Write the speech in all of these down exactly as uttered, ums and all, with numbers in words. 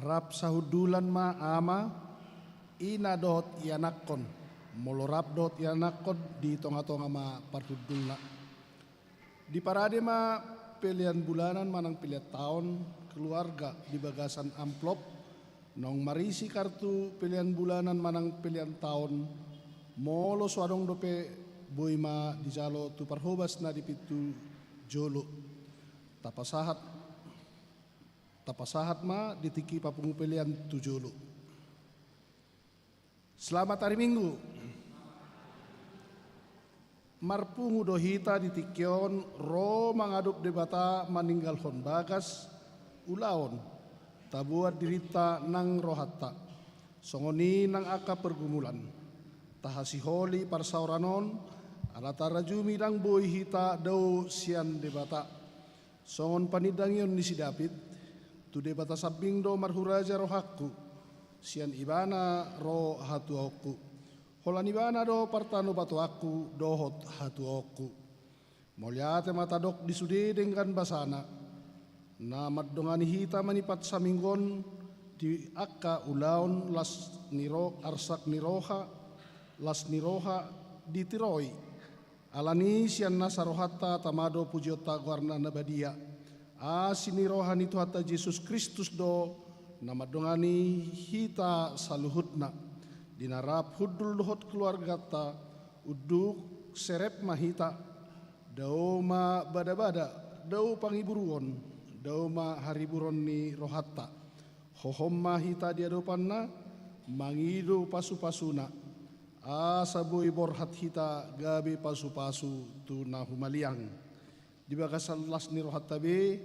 Rap sahundulan ma ama, ina dohot ianakhon, molo rap dohot ianakhon di tonga-tonga ma parhundulna. Diparade ma pelean bulanan manang pelean taon keluarga di bagasan amplop, naung marisi kartu pelean bulanan manang pelean taon, molo so adong dope boi ma dijalo tu parhobas na di pintu jolo. Tapasahat, tapasahat ma di tingki papungu pelean tu jolo. Selamat hari Minggu. Marpungu do hita di tingki on ro mangadop Debata maninggalhon bagas, ulaon, taboan dirinta nang rohanta. Songon i nang angka pergumulan. Tahasiholi parsaoran on, ala tarajumi ndang boi hita dao sian Debata. Songon panindangion ni si David, tu Debata sambing do marhuraja rohangku, sian Ibana ro hatuaonku. Holan Ibana do partanobatoanku dohot hatuaonku. Mauliate ma tadok di sude denggan basana, na mandongani hita manipat saminggu on di angka ulaon las ni ro-, arsak ni roha, las ni roha ditiroi. Alani sian nasa rohanta tama do pujionta goarna na badia. Asi ni roha ni Tuhanta Jesus Kristus do na mandongani hita saluhutna. Di na rap hundul dohot keluarganta, unduk serep ma hita, dao ma badabada, dao pangiburuon, dao ma hariburon ni rohanta. Hohom ma hita di adopanna, mangido pasupasuna. Asa boi borhat hita gabe pasupasu tu na humaliang. Di bagasan las ni rohanta be,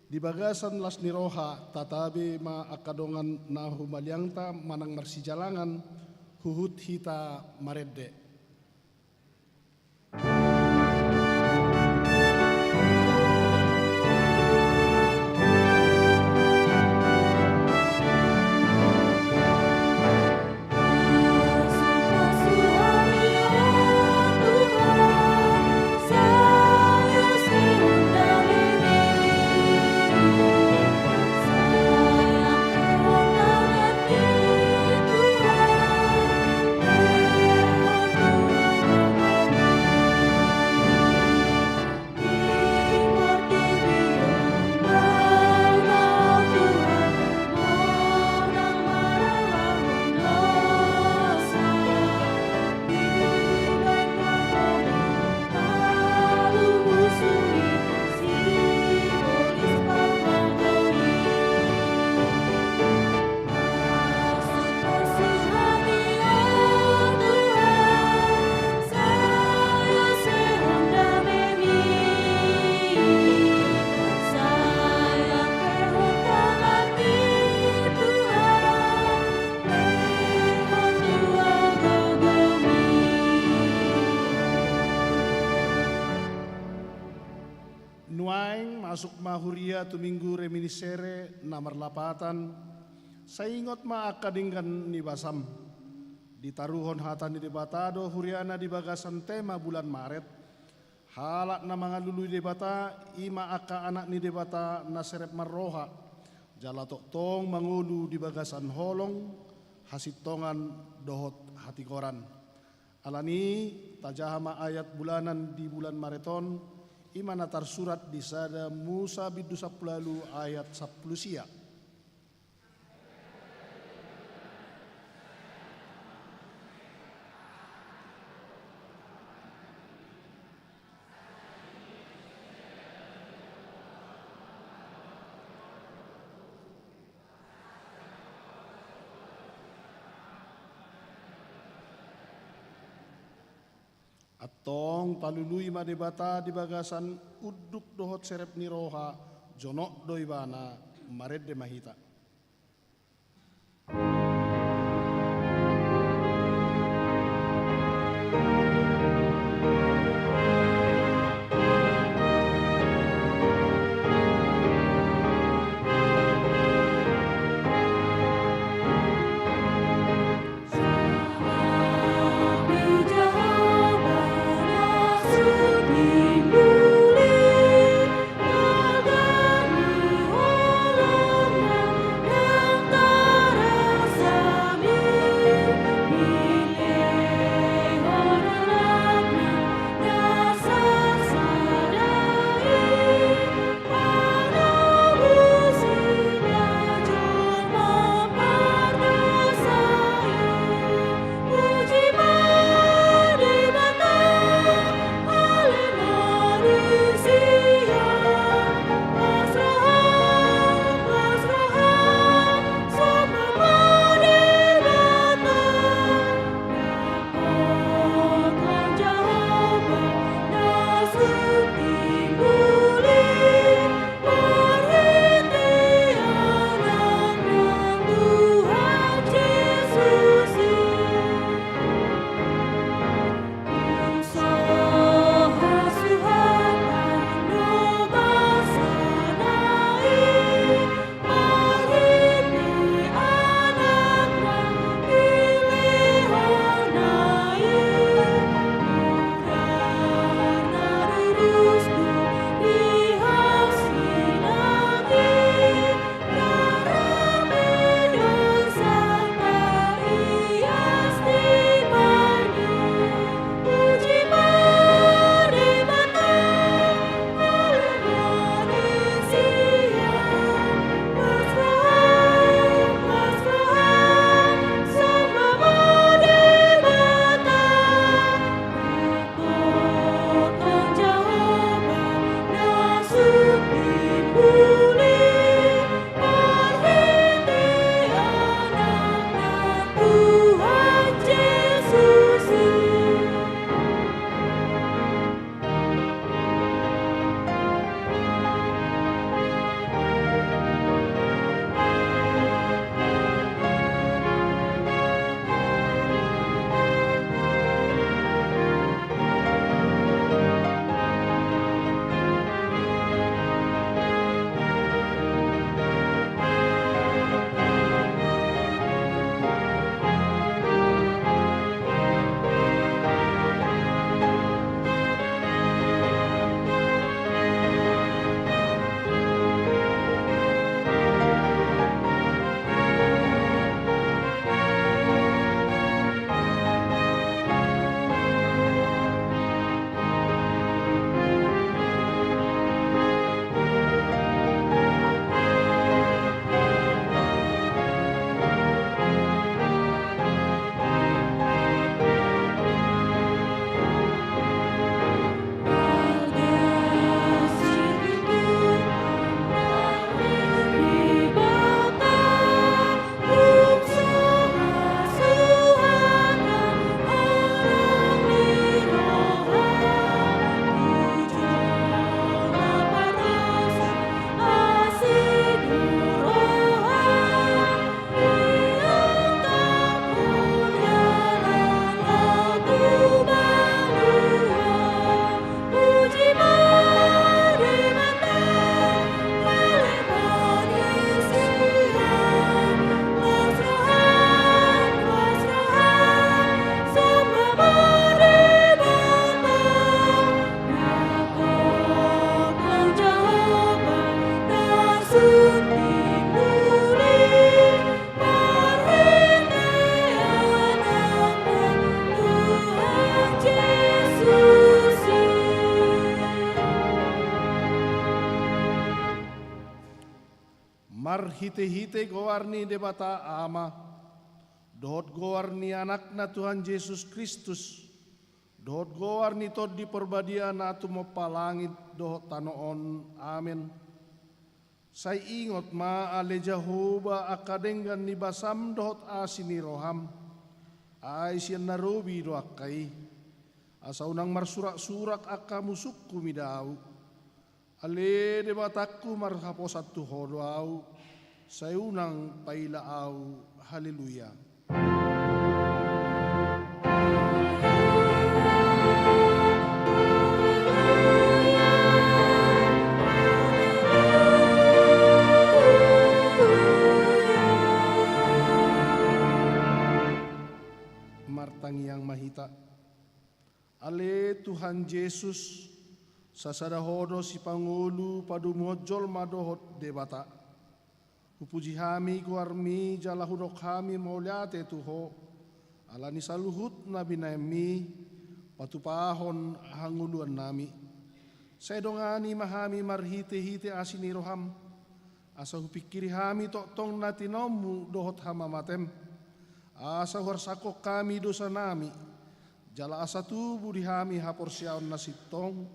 di bagasan las ni roha, tatabe ma angka dongan na humaliangta manang marsijalangan, huhut hita marende. Nuaeng masuk ma huria tu Minggu Reminiscere na marlapatan, sai ingot ma angka denggan ni basam. Ditaruhon hata ni Debata do huriana di bagasan tema bulan Maret. Halak na mangalului Debata, i ma angka anak ni Debata na serep marroha, jala tongtong mangolu di bagasan holong, hasintongan dohot hatigoran. Alani, tajaha ma ayat bulanan di bulan Maret on, i ma na tarsurat di sada Musa bindu sampulu ualu ayat sampulu sia. Antong talului ma Debata di bagasan unduk dohot serep ni roha, jonok do Ibana, marende ma hita. Marhitehite goar ni Debata Ama, dohot goar ni Anakna Tuhan Jesus Kristus, dohot goar ni Tondi Parbadia na tumompa langit dohot tano on. Amen. Sai ingot ma ale Jahowa angka denggan ni basam dohot asi ni roham, ai sian na robi do angka i. Asa unang marsuraksurak angka musungku mida ahu. Ale Debatangku, marhaposan tu Ho do ahu, sai unang paila ahu. Haleluya. Martangiang ma hita. Ale Tuhan Jesus, sasada Ho do sipangolu padomuhon jolma dohot Debata. Hupuji hami goarmi jala hudok hami mauliate tu Ho, ala ni saluhut na binahenmi patupahon hangoluannami. Sai dongani ma hami marhitehite asi ni roham, asa hupingkiri hami tongtong na tinaonmu dohot hamamatem, asa huarsangkon hami dosanami, jala asa tubu di hami haporseaon na sintong,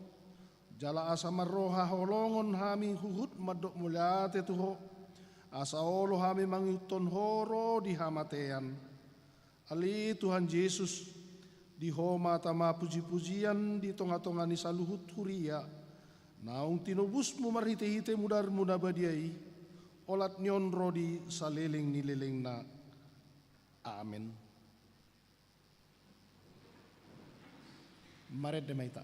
jala asa marroha holongon hami huhut mandok mauliate tu Ho, asa olo hami mangihuthon Ho ro di hamatean. Ale Tuhan Jesus, di Ho ma tama pujipujian di tongatonga ni saluhut huria, naung tinobusmu marhitehite mudarmu na badia i, olat ni on ro di saleleng ni lelengna. Amen. Marende ma hita.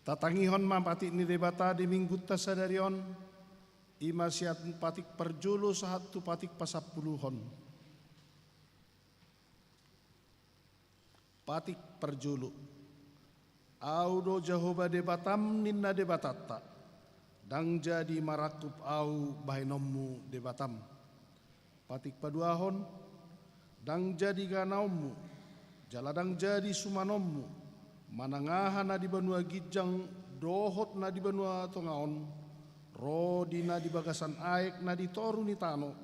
Tatangihon ma patik ni Debata di Minggunta sadari on, i ma sian patik parjolo sahat tu patik pasampuluhon. Patik parjolo. Ahu do Jahowa Debatam, ninna Debatanta, ndang jadi marangkup ahu bahenonmu Debatam. Patik paduahon. Ndang jadi ganaonmu, jala ndang jadi sumanonmu, manang aha na di banua ginjang dohot na di banua tonga on, ro di na di bagasan aek na di toru ni tano,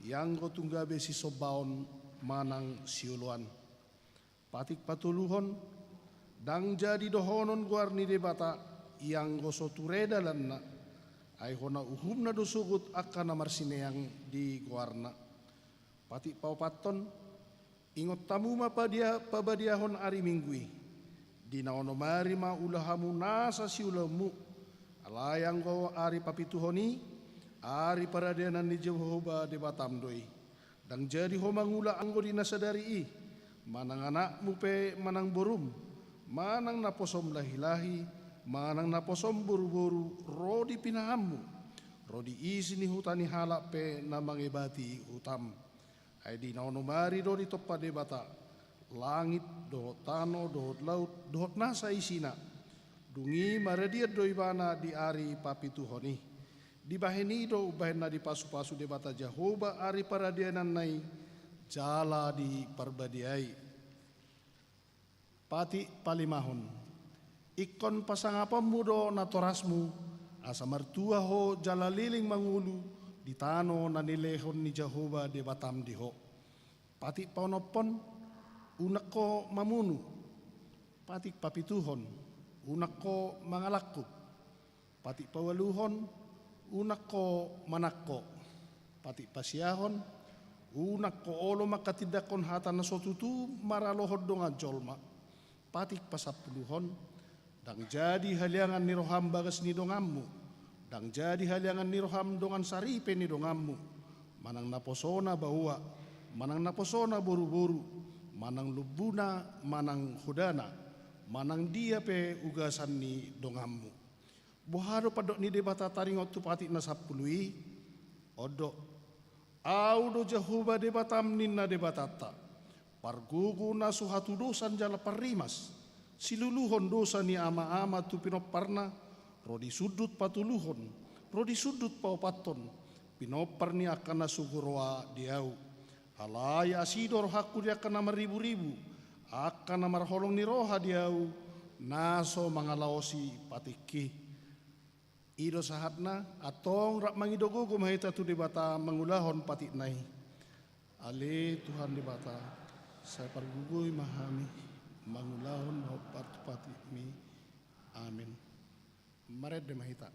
ianggo tung gabe sisombaon manang sioloan. Patik patoluhon. Ndang jadi dohonon goar ni Debata, ianggo so ture dalanna, ai hona uhumna do sogot angka na marsineang di goarna. Patik paopathon. Ingot hamu ma padia-, pabadiahon ari Minggu i. Di na onom ari ma ula hamu nasa siulaonmu. Alai anggo ari papituhon i, ari paradianan ni Jahowa Debatam do i. Ndang jadi ho mangula anggo di na sadari i, manang anakmu pe manang borum, manang naposom lahilahi, Manang naposom boruboru ro di pinahanmu, ro di isi ni huta ni halak pe na mangebati hutam. Ai di na onom ari do ditompa Debata langit dohot tano dohot laut dohot nasa isina. Dung i maradian do ibana di ari papituhon i. Dibahen i do umbahen na dipasupasu Debata Jahowa ari paradiananna i jala diparbadiai. Patik palimahon. Ingkon pasangaponmu do natorasmu, asa martua ho jala leleng mangolu di tano na nilehon ni Jahowa Debatam di ho. Patik paonomhon, unang ho mamunu. Patik papituhon, unang ho mangalangkup. Patik paualuhon, unang ho manangko. Patik pasiahon, unang ho olo manghatindanghon hata na so tutu maralohon dongan jolma. Patik pasampuluhon, ndang jadi haleangan ni roham bagas ni donganmu, ndang jadi haleangan ni roham dongan saripe ni donganmu, manang naposona baoa, manang naposona boruboru, manang lombuna, manang hodana, manang dia pe ugasan ni donganmu. Boha do pandok ni Debata taringot tu patik na sampulu i? On do. Ahu do Jahowa Debatam ninna Debatanta, pargogo na so hatudosan jala parrimas, siluluhon dosa ni amaama tu pinomparna, ro di sundut patoluhon, ro di sundut paopathon, pinompar ni angka na so huroha di ahu. Alai asi do rohangku di angka na marriburibu, angka na marholong ni roha di ahu, na so mangalaosi patikki. I do sahatna, antong rap mangido gogo ma hita tu Debata mangulahon patikna i. Ale Tuhan Debata, sai pargogoi ma hami mangulahon na hombar tu patikmi. Amin. Marende ma hita.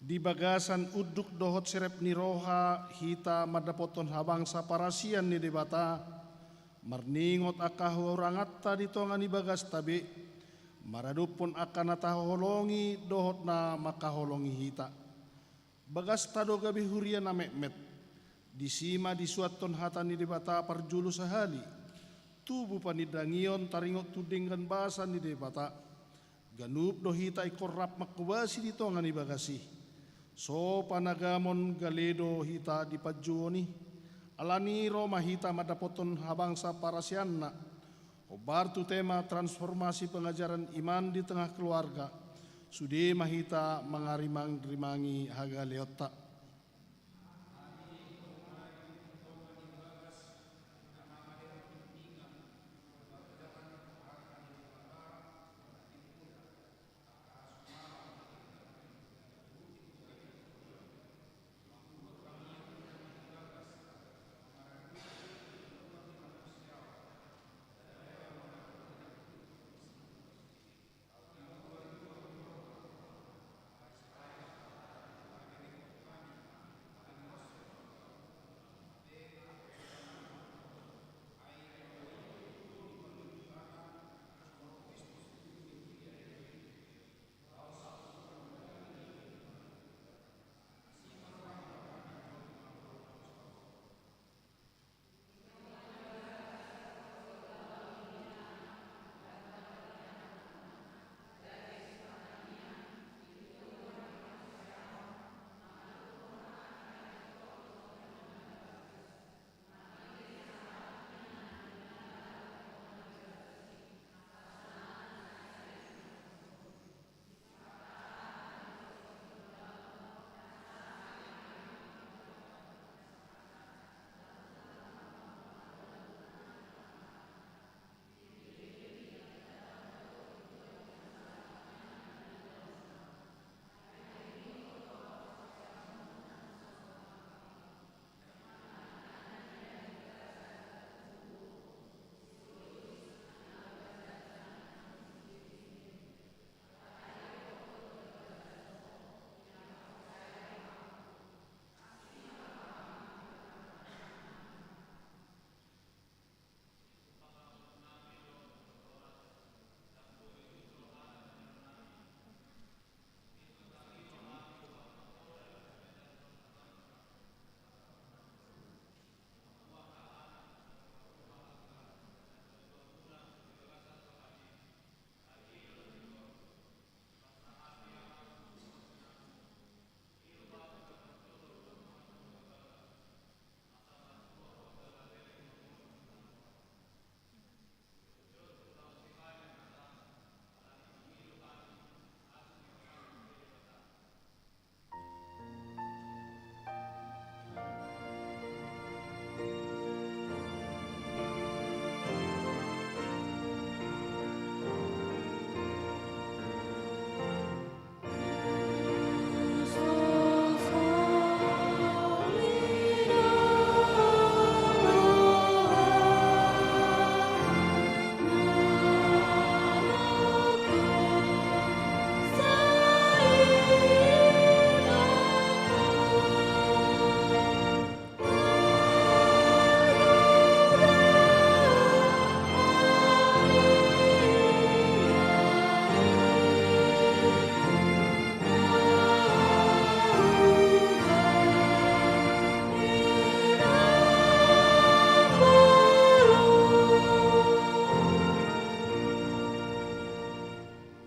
Di bagasan unduk dohot serep ni roha hita mandapothon habangsa parasian ni Debata, marningot angka hahuranganta di tonga ni bagasta be, maradophon angka na tahaholongi dohot na mangkaholongi hita. Bagasta do gabe huria na metmet. Disi ma disuanhon hata ni Debata parjolo sahali. Tubu panindangion taringot tu denggan basa ni Debata. Ganup do hita ingkon rap manghobasi di tonga ni bagas i. So panagamon gale do hita di panjouon i. Alani i ro ma hita mandapothon habangsa parasianna. Hombar tu tema transformasi pengajaran iman di tengah keluarga, sude ma hita mangarimangrimangi hagaleonta.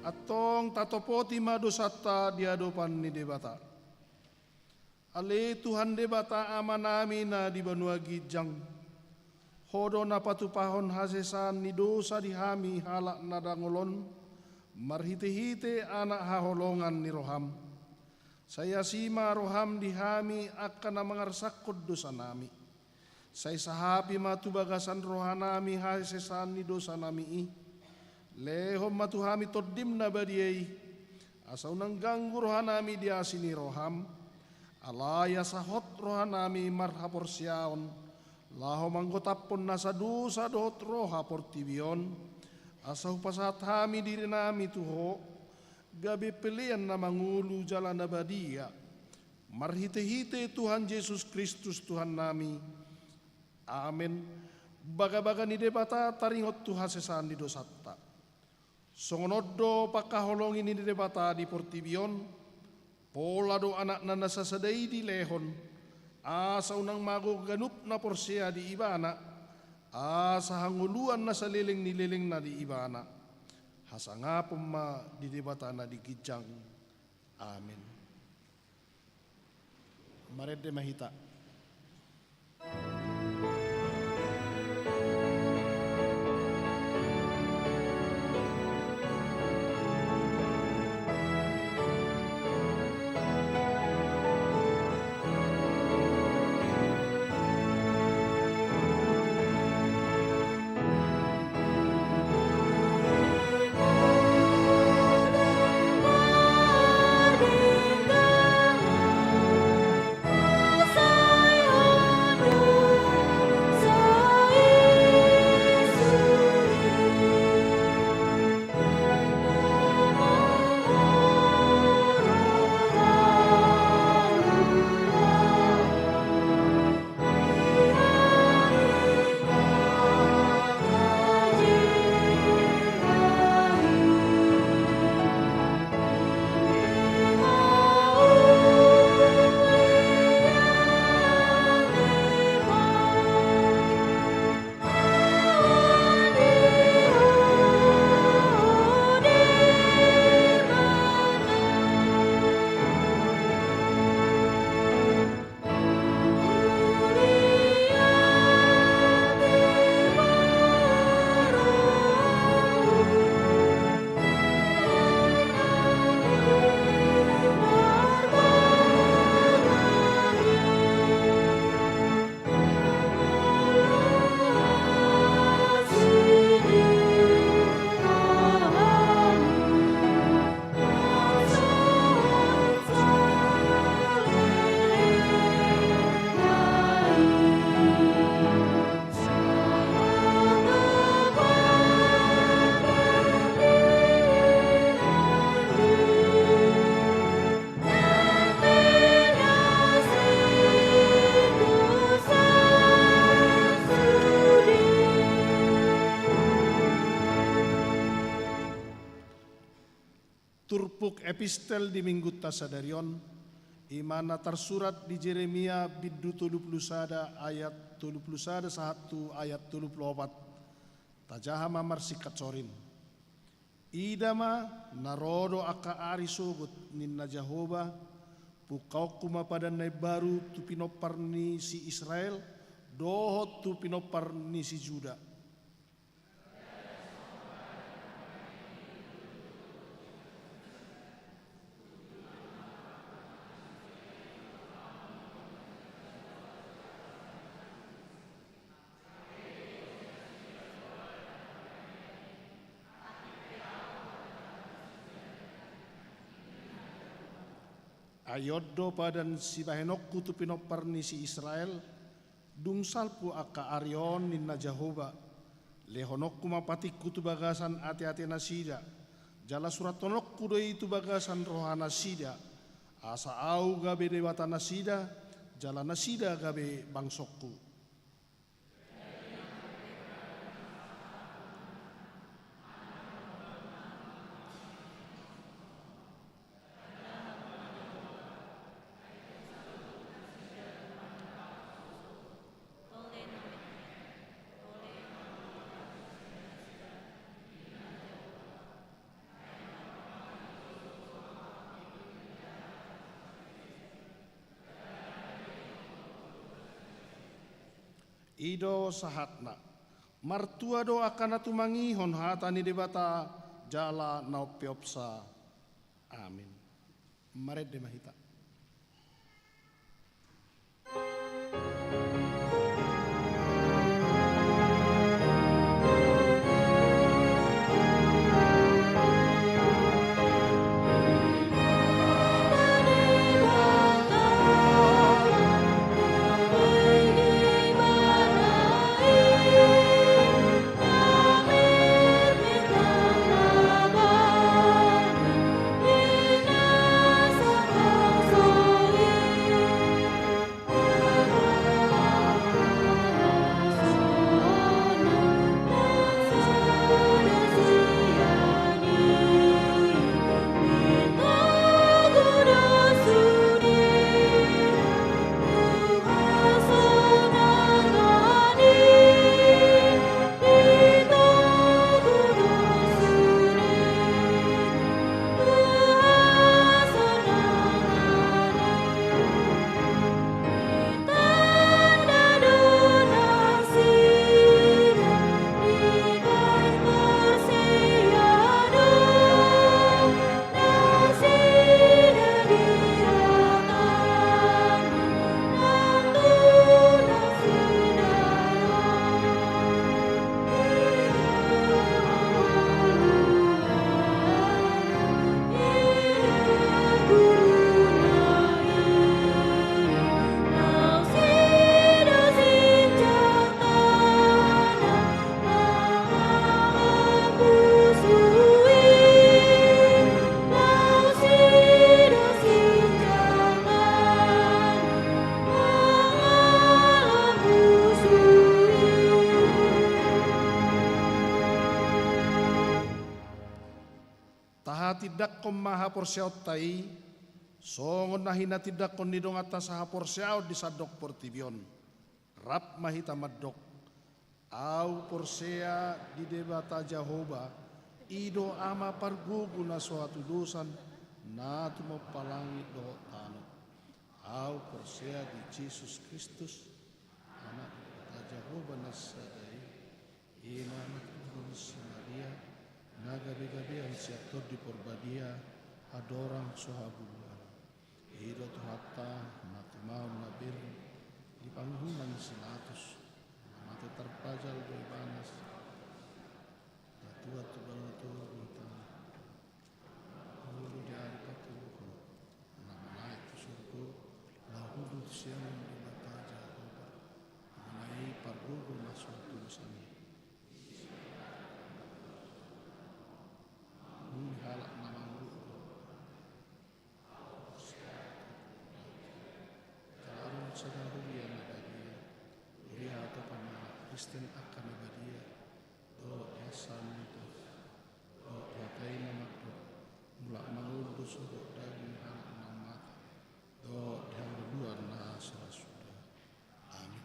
Antong tatopoti ma dosanta di adopan ni Debata. Ale Tuhan Debata Amanami na di banua ginjang, Ho do na patupahon hasesaan ni dosa di hami halak na dangol on, marhitehite Anak haholongan ni roham. Sai asi ma roham di hami angka na mangarsakkon dosanami. Sai sahapi ma tu bagasan rohanami hasesaan ni dosanami i. Lehon ma tu hami Tondim na badia i, asa unang ganggu rohanami di asi ni roham. Alai asa hot rohanami marhaporseaon, laho manggotaphon nasa dosa dohot roha portibi on, asa hupasahat hami dirinami tu Ho, gabe pelean na mangolu jala na badia. Marhitehite Tuhan Jesus Kristus Tuhannami. Amen. Bagabaga ni Debata taringot tu hasesaan ni dosanta. Songon on do pangkaholongi ni Debata di portibi on, pola do Anakna na sasada i dilehon, asa unang mago ganup na porsea di Ibana, asa hangoluan na saleleng ni lelengna di Ibana. Hasangapon ma di Debata na di ginjang. Amen. Marende ma hita. Turpuk epistel di Minggunta sadari on, i ma na tarsurat di Jeremia bindu tolu pulu sada ayat tolu pulu sada sahat tu ayat tolu pulu opat. Tajaha ma marsingkat sorin. Ida ma, na ro do angka ari sogot, ninna Jahowa, pungkaonku ma padan na imbaru tu pinompar ni si Israel, dohot tu pinompar ni si Juda. Ai on do padan sibahenonku tu pinompar ni si Israel, dung salpu angka ari on, ninna Jahowa, lehononku ma patikku tu bagasan ateatenasida, jala surathononku do i tu bagasan rohanasida, asa ahu gabe Debatanasida, jala nasida gabe bangsongku. I do sahatna. Martua do angka na tumangihon hata ni Debata jala na umpeopsa. Amin. Marende ma hita. Tahatindangkon ma haporseaonta i, songon na hinatindangkon ni donganta sahaporseaon di sandok portibi on. Rap ma hita mandok: Ahu porsea di Debata Jahowa, i do Ama pargogo na so hatudosan, na tumompa langit dohot tano. Ahu porsea di Jesus Kristus, Anak ni Debata Jahowa na sada i, i ma na turpuk ni si Maria, na gabegabean sian Tondi Parbadia, andorang so habuluan. I do Tuhanta, na tumaon na ber di panguhuman ni si Pilatus, na mate tarpajal do ibana, na tuat tu banua toru ni tano. Molo di ari patoluhon, na manaek tu surgo, laho duduk tu siamun ni Debata Jahowa, na i pargogo na so hatudosan i. Nunga halak na mangolu do. Jala adong sada huria na badia, huria hatopan ni halak Kristen angka na badia, dohot di hasahatan ni Tuhan, dohot di hata i na mandok: Mulak mangolu do surgo daging ni halak na mate, dohot di hangoluan na so ra suda. Amin.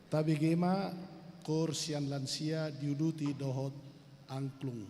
Tabege ma koor sian lansia diuduti dohot angklung.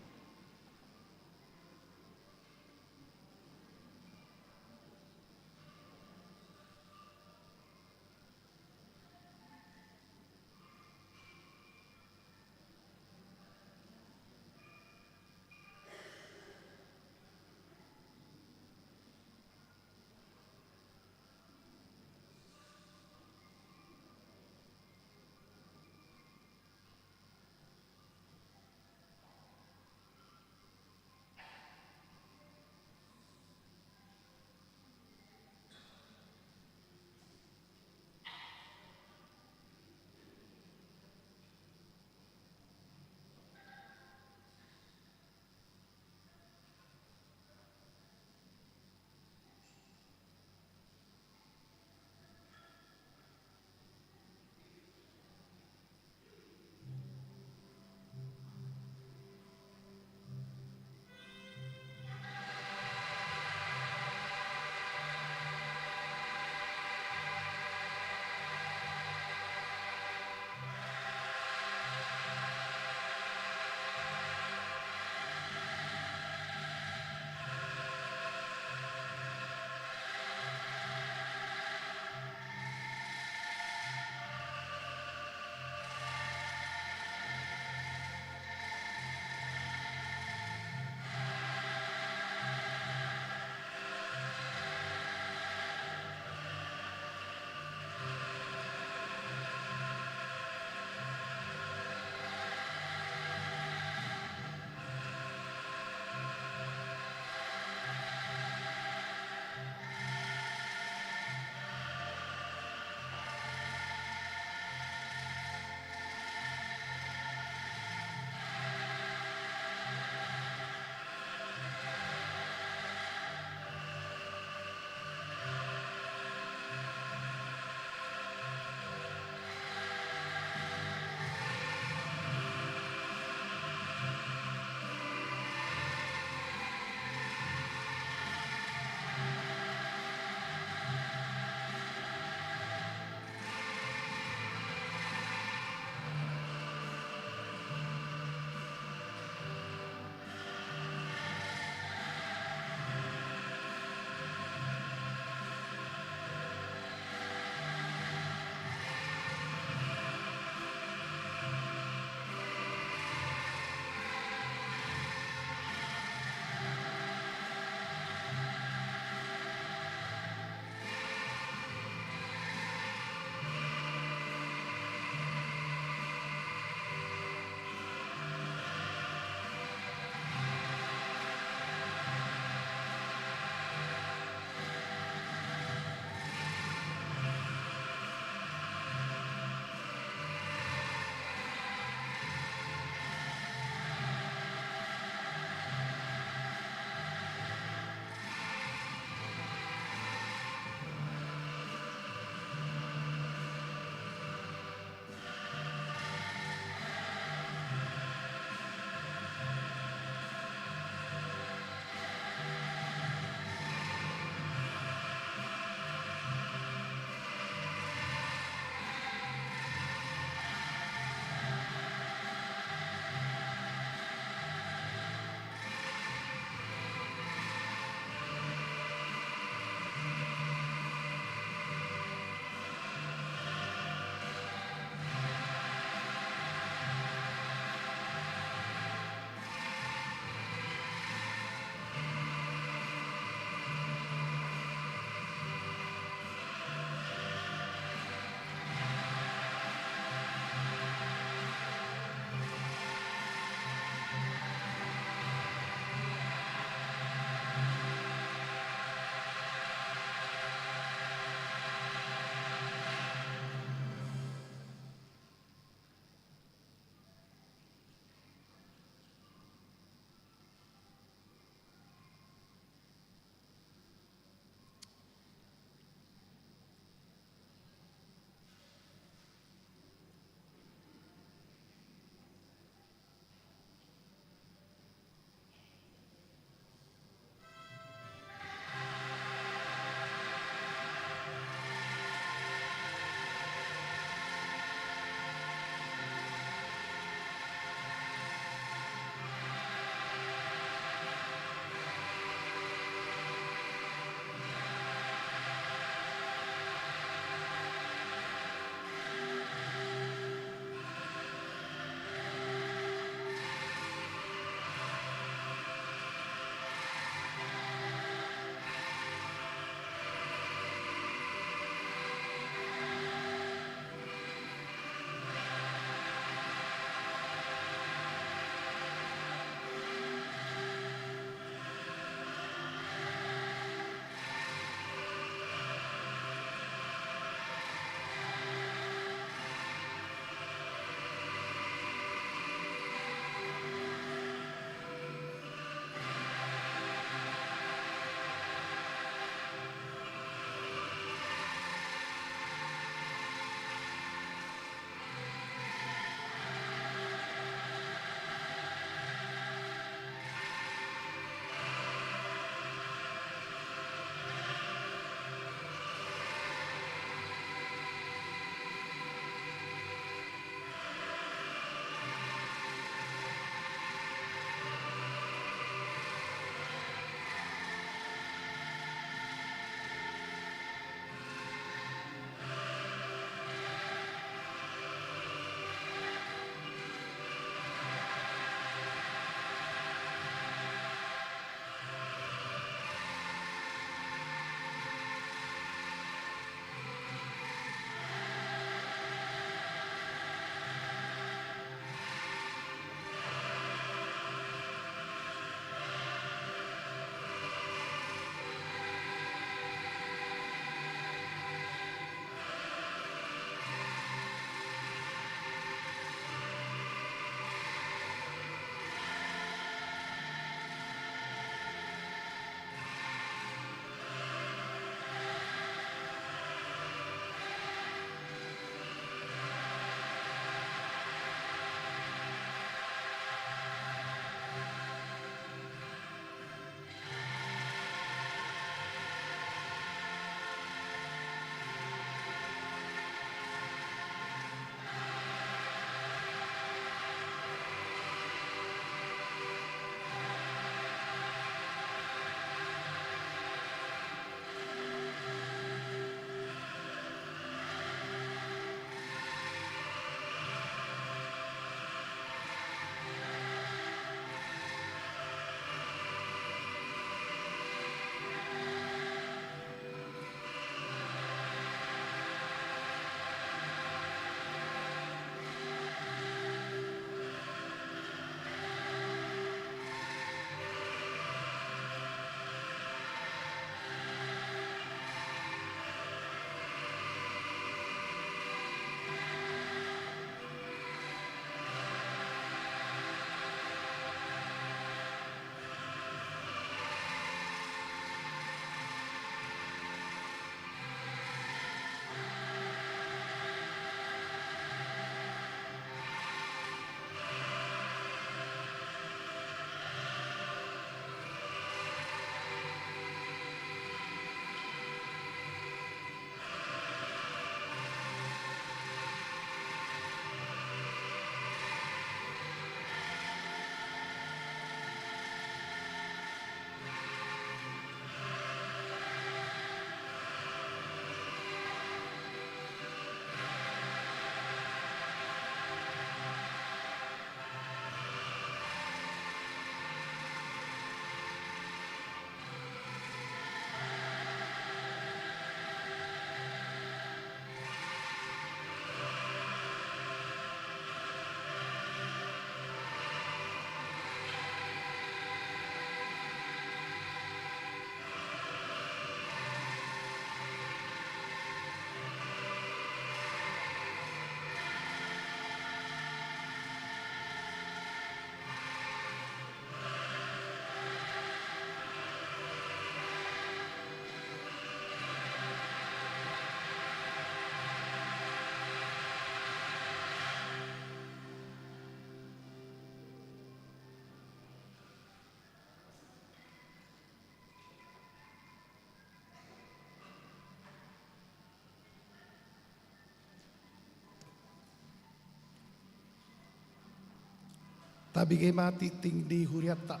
Tabege ma tingting di hurianta.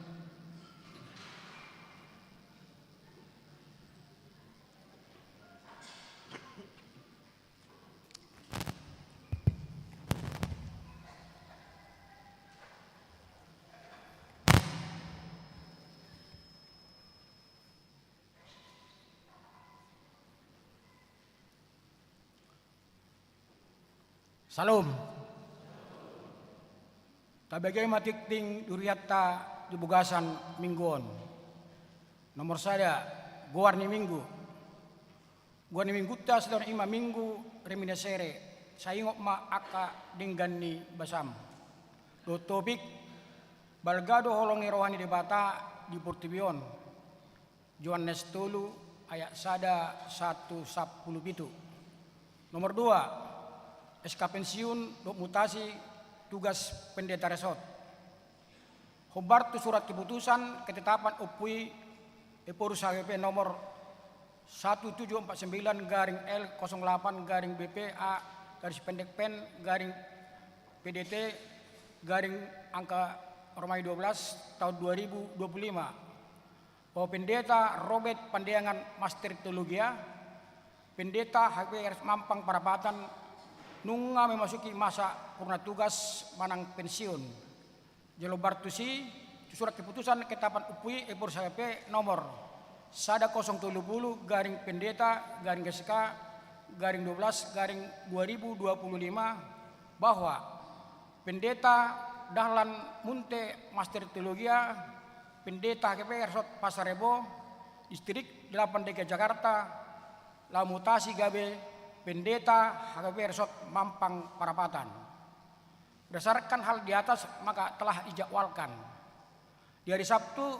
Syalom. Tabege ma tingting di hurianta di bagasan minggu on. Nomor sada, goar ni minggu. Goar ni minggunta sada on i ma Minggu Reminiscere, sai ingot ma angka denggan ni basam. Dohot topik, balga do holong ni roha ni Debata di portibi on. Johannes tolu ayat sada sahat tu sampulu pitu. Nomor dua, S K pensiun dohot mutasi tugas pendeta resort. Hombar tu surat keputusan ketetapan Ompu i Ephorus H K P nomor satu tujuh empat sembilan garing L kosong delapan garing B P A garis pendek P E N garing P D T garing angka Romawi dua belas tahun dua ribu dua puluh lima. Bahwa Pendeta Robert Pandeangan, Master Teologia, Pendeta H K P R S Mampang Parapatan, nunga memasuki masa purna tugas manang pensiun. Jala hombar tusi, tu surat keputusan ketetapan Ompu i Ephorus H K P nomor sada kosong tolu pulu garing Pendeta garing S K garing dua belas garing dua ribu dua puluh lima, bahwa Pendeta Dahlan Munte, Master Teologia, Pendeta H K P R S Pasar Rebo, Distrik delapan D K I Jakarta, laho mutasi gabe Pendeta H K P R S Mampang Parapatan. Berdasarkan hal di atas, maka telah dijadwalkan di hari Sabtu,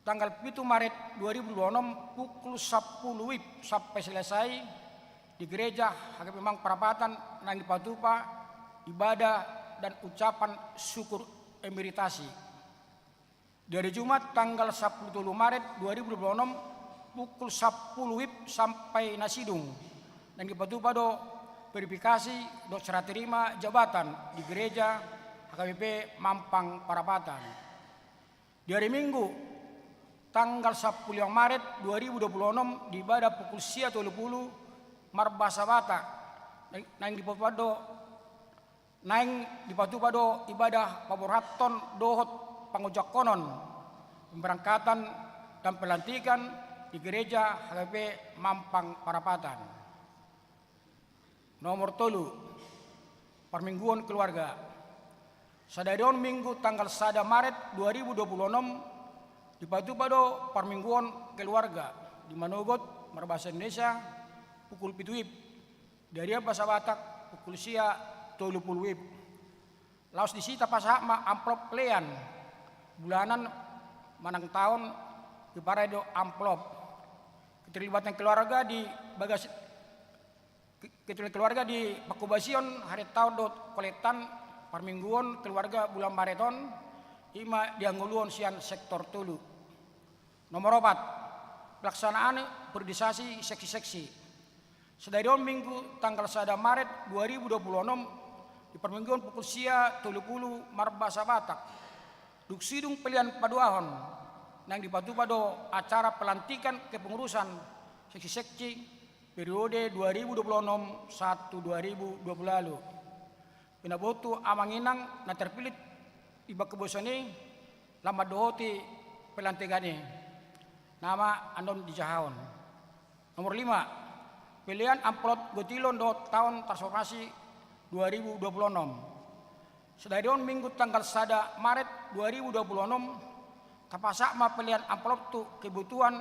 tanggal pitu Maret dua ribu dua puluh enam, pukul sampulu W I B sampai selesai di Gereja H K P Mampang Parapatan naeng dipatupa ibadah dan ucapan syukur emeritasi. Di hari Jumat, tanggal sampulu tolu Maret dua ribu dua puluh enam, pukul sampulu W I B sampai na sidung, naeng dipatupa do verifikasi dohot serah terima jabatan di Gereja H K P P Mampang Parapatan. Di hari Minggu, tanggal sampulu lima Maret dua ribu dua puluh enam, di ibadah pukul sia tolu pulu marbahasa Batak, naeng, naeng dipatupa do, naeng dipatupa do ibadah paborhathon dohot pangojangkonon pemberangkatan dan pelantikan di Gereja H K P Mampang Parapatan. Nomor tolu, parmingguon keluarga. Sadari on Minggu tanggal sada Maret dua ribu dua puluh enam, dipatupa do parmingguon keluarga di Manogot marbahasa Indonesia pukul pitu W I B. Di arian bahasa Batak pukul sia tolu pulu W I B. Laos disi tapasahat ma amplop pelean bulanan manang taon, diparai do amplop. Keterlibatan keluarga di bagas, ke-, keterlibatan keluarga di pangkobasion harian taon dohot kolektan parmingguon keluarga bulan Maret on, i ma di hangoluan sian sektor tolu. Nomor opat, pelaksanaan periodisasi seksi-seksi. Sadari on Minggu tanggal sada Maret dua ribu dua puluh enam, di parmingguon pukul sia tolu pulu marbahasa Batak, dung sidung pelean paduahon, naeng dipatupa do acara pelantikan kepengurusan seksi-seksi periode dua ribu dua puluh enam sahat tu dua ribu dua puluh ualu. Pinabotu amang inang na terpilih di pangkobasion i, lam mandohoti pelantikan i, nama annon dijahahon. Nomor lima, pelean amplop gotilon dohot taon transformasi dua ribu dua puluh enam. Sadari on Minggu tanggal sada Maret dua ribu dua puluh enam, tapasahat ma pelean amplop tu kebutuhan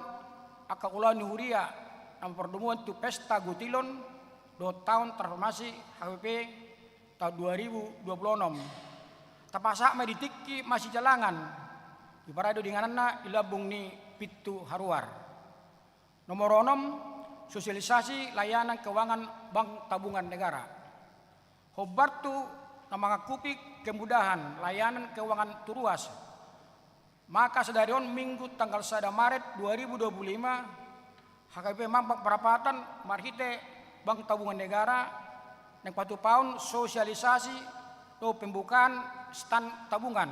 angka ulaon ni huria na marpardomuan tu pesta gotilon dohot taon transformasi H K P P taon dua ribu dua puluh enam. Tapasahat ma di tingki masijalangan, diparai do di ingananna di lambung ni pintu haruar. Nomor onom, sosialisasi layanan keuangan Bank Tabungan Negara. Hombar tu na mangangkupi kemudahan layanan keuangan tu ruas, maka sadari on Minggu tanggal sada Maret dua ribu dua puluh lima, H K P Mampang Perapatan marhite Bank Tabungan Negara naeng patupahon sosialisasi dohot pembukaan stand tabungan.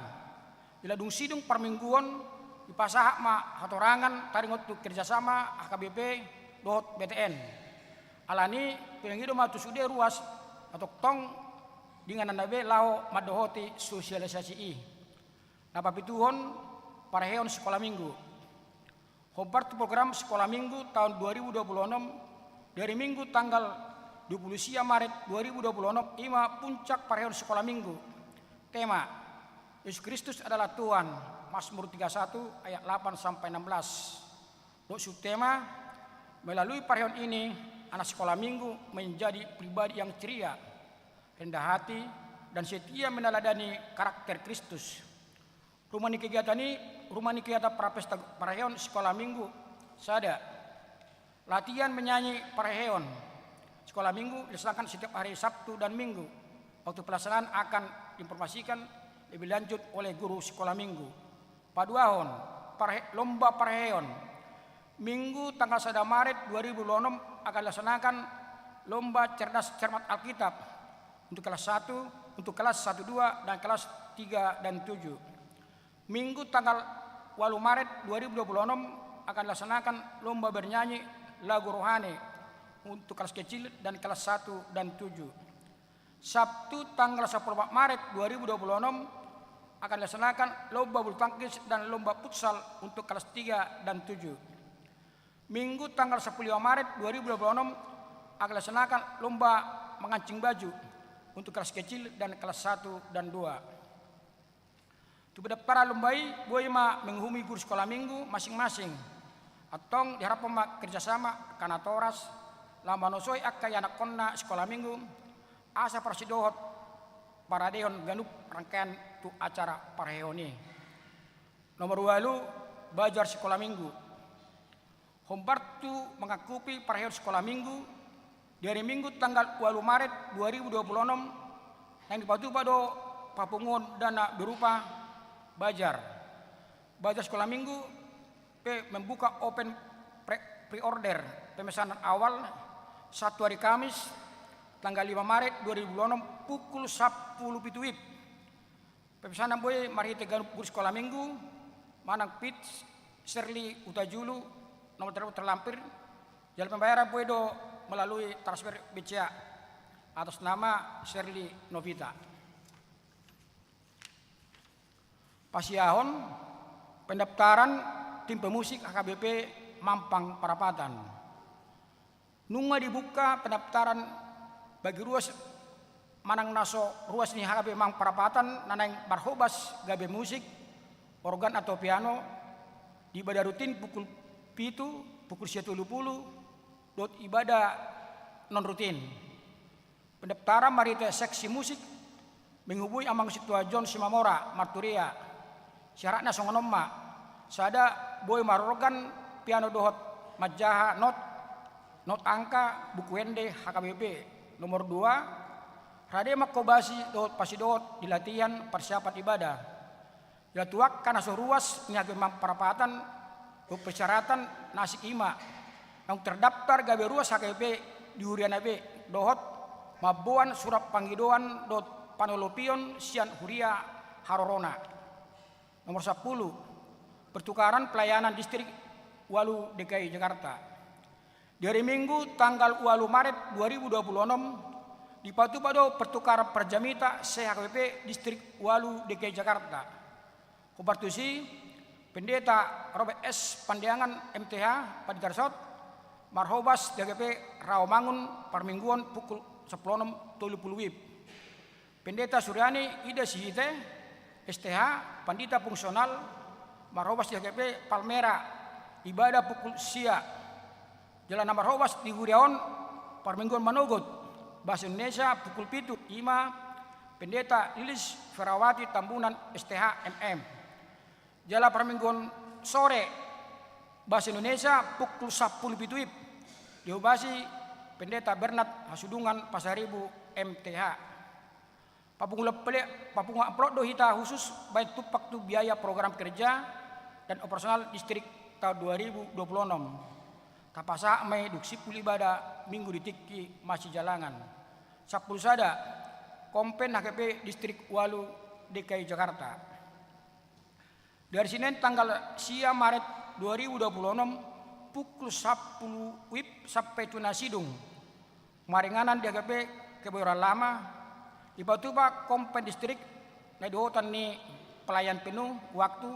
Jala dung sidung parmingguon, dipasahat ma hatorangan taringot tu kerjasama H K B P dohot B T N. Alani i, pinangido ma tu sude ruas na tongtong di ingananna be laho mandohoti sosialisasi i. Na papituhon, parheon sikola minggu. Hombar tu program sikola minggu taon dua ribu dua puluh enam, di ari Minggu tanggal dua puluh sia Maret dua ribu dua puluh enam, i ma puncak parheon sikola minggu. Tema: Yesus Kristus adalah Tuhan, Mazmur tiga satu ayat delapan sampai enam belas. Dohot subtema: Melalui parheon ini, anak sikola minggu menjadi pribadi yang ceria, rendah hati, dan setia meneladani karakter Kristus. Ruma ni kegiatan i, ruma ni kegiatan prapesta parheon sikola minggu: sada, latihan menyanyi parheon sikola minggu dilaksanakan setiap hari Sabtu dan Minggu. Waktu pelaksanaan akan diinformasikan lebih lanjut oleh guru sikola minggu. Paduahon, parhe-, lomba parheon. Minggu tanggal sada Maret dua ribu dua puluh enam akan dilaksanakan lomba cerdas cermat Alkitab untuk kelas satu, untuk kelas satu dua, dan kelas tiga dan tujuh. Minggu tanggal walu Maret dua ribu dua puluh enam akan dilaksanakan lomba bernyanyi lagu rohani untuk kelas kecil dan kelas satu dan tujuh. Sabtu tanggal sepuluh Maret dua ribu dua puluh enam akan dilaksanakan lomba bulu tangkis dan lomba futsal untuk kelas tiga dan tujuh. Minggu tanggal sepuluh Maret dua ribu dua puluh enam akan dilaksanakan lomba mengancing baju untuk kelas kecil dan kelas satu dan dua. Tu pendaftaran lomba i, boi ma menghubungi guru sikola minggu masing-masing. Antong diharapkan ma kerjasama angka natoras laho manosoi angka ianakhonna sikola minggu, asa parsidohot paradehon ganup rangkaian tu acara parheon i. Nomor walu, bazar sikola minggu. Hombar tu mangangkupi parheon sikola minggu, di ari Minggu tanggal walu Maret dua ribu dua puluh enam, naeng dipatupa do papunguon dana berupa bazar. Bazar sikola minggu pe membuka open pre-, pre-order, pemesanan awal, Sabtu hari Kamis, tanggal lima Maret dua ribu dua puluh enam, pukul sampulu pitu WIB. Pemesanan boi marhite ganup guru sikola minggu, manang P I T, Serli Hutajulu, nomor telepon terlampir, jala pembayaran boi do melalui transfer B C A atas nama Serli Novita. Pasiahon, pendaftaran tim pemusik H K B P Mampang Perapatan. Nunga dibuka pendaftaran bagi ruas manang na so ruas ni H K B P Mampang Perapatan na naeng marhobas gabe musik, organ atau piano, di ibadah rutin pukul pitu, pukul sia tolu pulu, dohot ibadah non rutin. Pendaftaran marhite seksi musik menghubungi Amang Sintua John Simamora, Marturia. Syaratna songon on ma: sada, boi marorgan piano dohot manjaha not, not angka, buku ende H K B P. Nomor dua, rade manghobasi dohot pasidohot di latihan persiapan ibadah. Jala tu angka na so ruas ni H K B P Mampang Perapatan, dohot persyaratan na asing i ma: naung terdaftar gabe ruas H K B P di huriana be, dohot mamboan surat pangidoan dohot panolopion sian huria harorona. Nomor sampulu, pertukaran pelayanan distrik ualu D K I Jakarta. Di ari Minggu tanggal ualu Maret dua ribu dua puluh enam, dipatupa do pertukaran parjamita se-H K B P distrik ualu D K I Jakarta. Hombar tusi, Pendeta Robert S Pandeangan, M T H, Pandita Resort, marhobas di H K B P Rawamangun, parmingguon, pukul sampulu onom tolu pulu WIB. Pendeta Suryani Ida Sihite, S T H, Pandita Fungsional, marhobas di H K B P Palmera, ibadah pukul sia. Jala na marhobas di huria on parmingguon manogot, bahasa Indonesia pukul pitu, i ma Pendeta Lilis Ferawati Tambunan, S T H, M M. Jala parmingguon sore, bahasa Indonesia pukul sampulu pitu WIB, dihobasi Pendeta Bernard Hasudungan, Pasaribu, M T H. Papunguan pele-, papunguan amplop do hita khusus baen tumpak tu biaya program kerja dan operasional distrik taon dua ribu dua puluh enam. Tapasahat ma i dung simpul ibadah Minggu di tingki masijalangan. Sampulu sada, Kompen H K B P Distrik Ualu D K I Jakarta. Di ari Senen tanggal sia Maret dua ribu dua puluh enam pukul sampulu wib sampai tu na sidung, maringanan di H K B P Kebayoran Lama, dipatupa Kompen Distrik na di urutan ni pelayan penuh waktu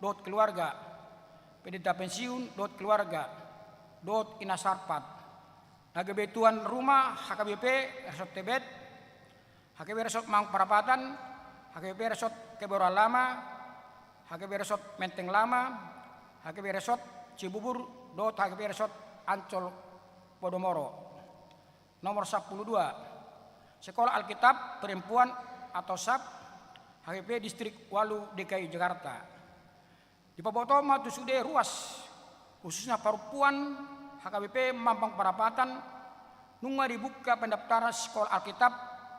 dohot keluarga, pendeta pensiun dohot keluarga, dohot ina sarpat. Na gabe tuan rumah H K B P Resort Tebet, H K B P Resort Mampang Perapatan, H K B P Resort Kebayoran Lama, H K B P Resort Menteng Lama, H K B P Resort Cibubur, dohot H K B P Resort Ancol Podomoro. Nomor sampulu dua, Sekolah Alkitab Perempuan atau sab H K B P Distrik Ualu D K I Jakarta. Dipaboto ma tu sude ruas, khususna parompuan H K B P Mampang Perapatan, nunga dibuka pendaftaran Sekolah Alkitab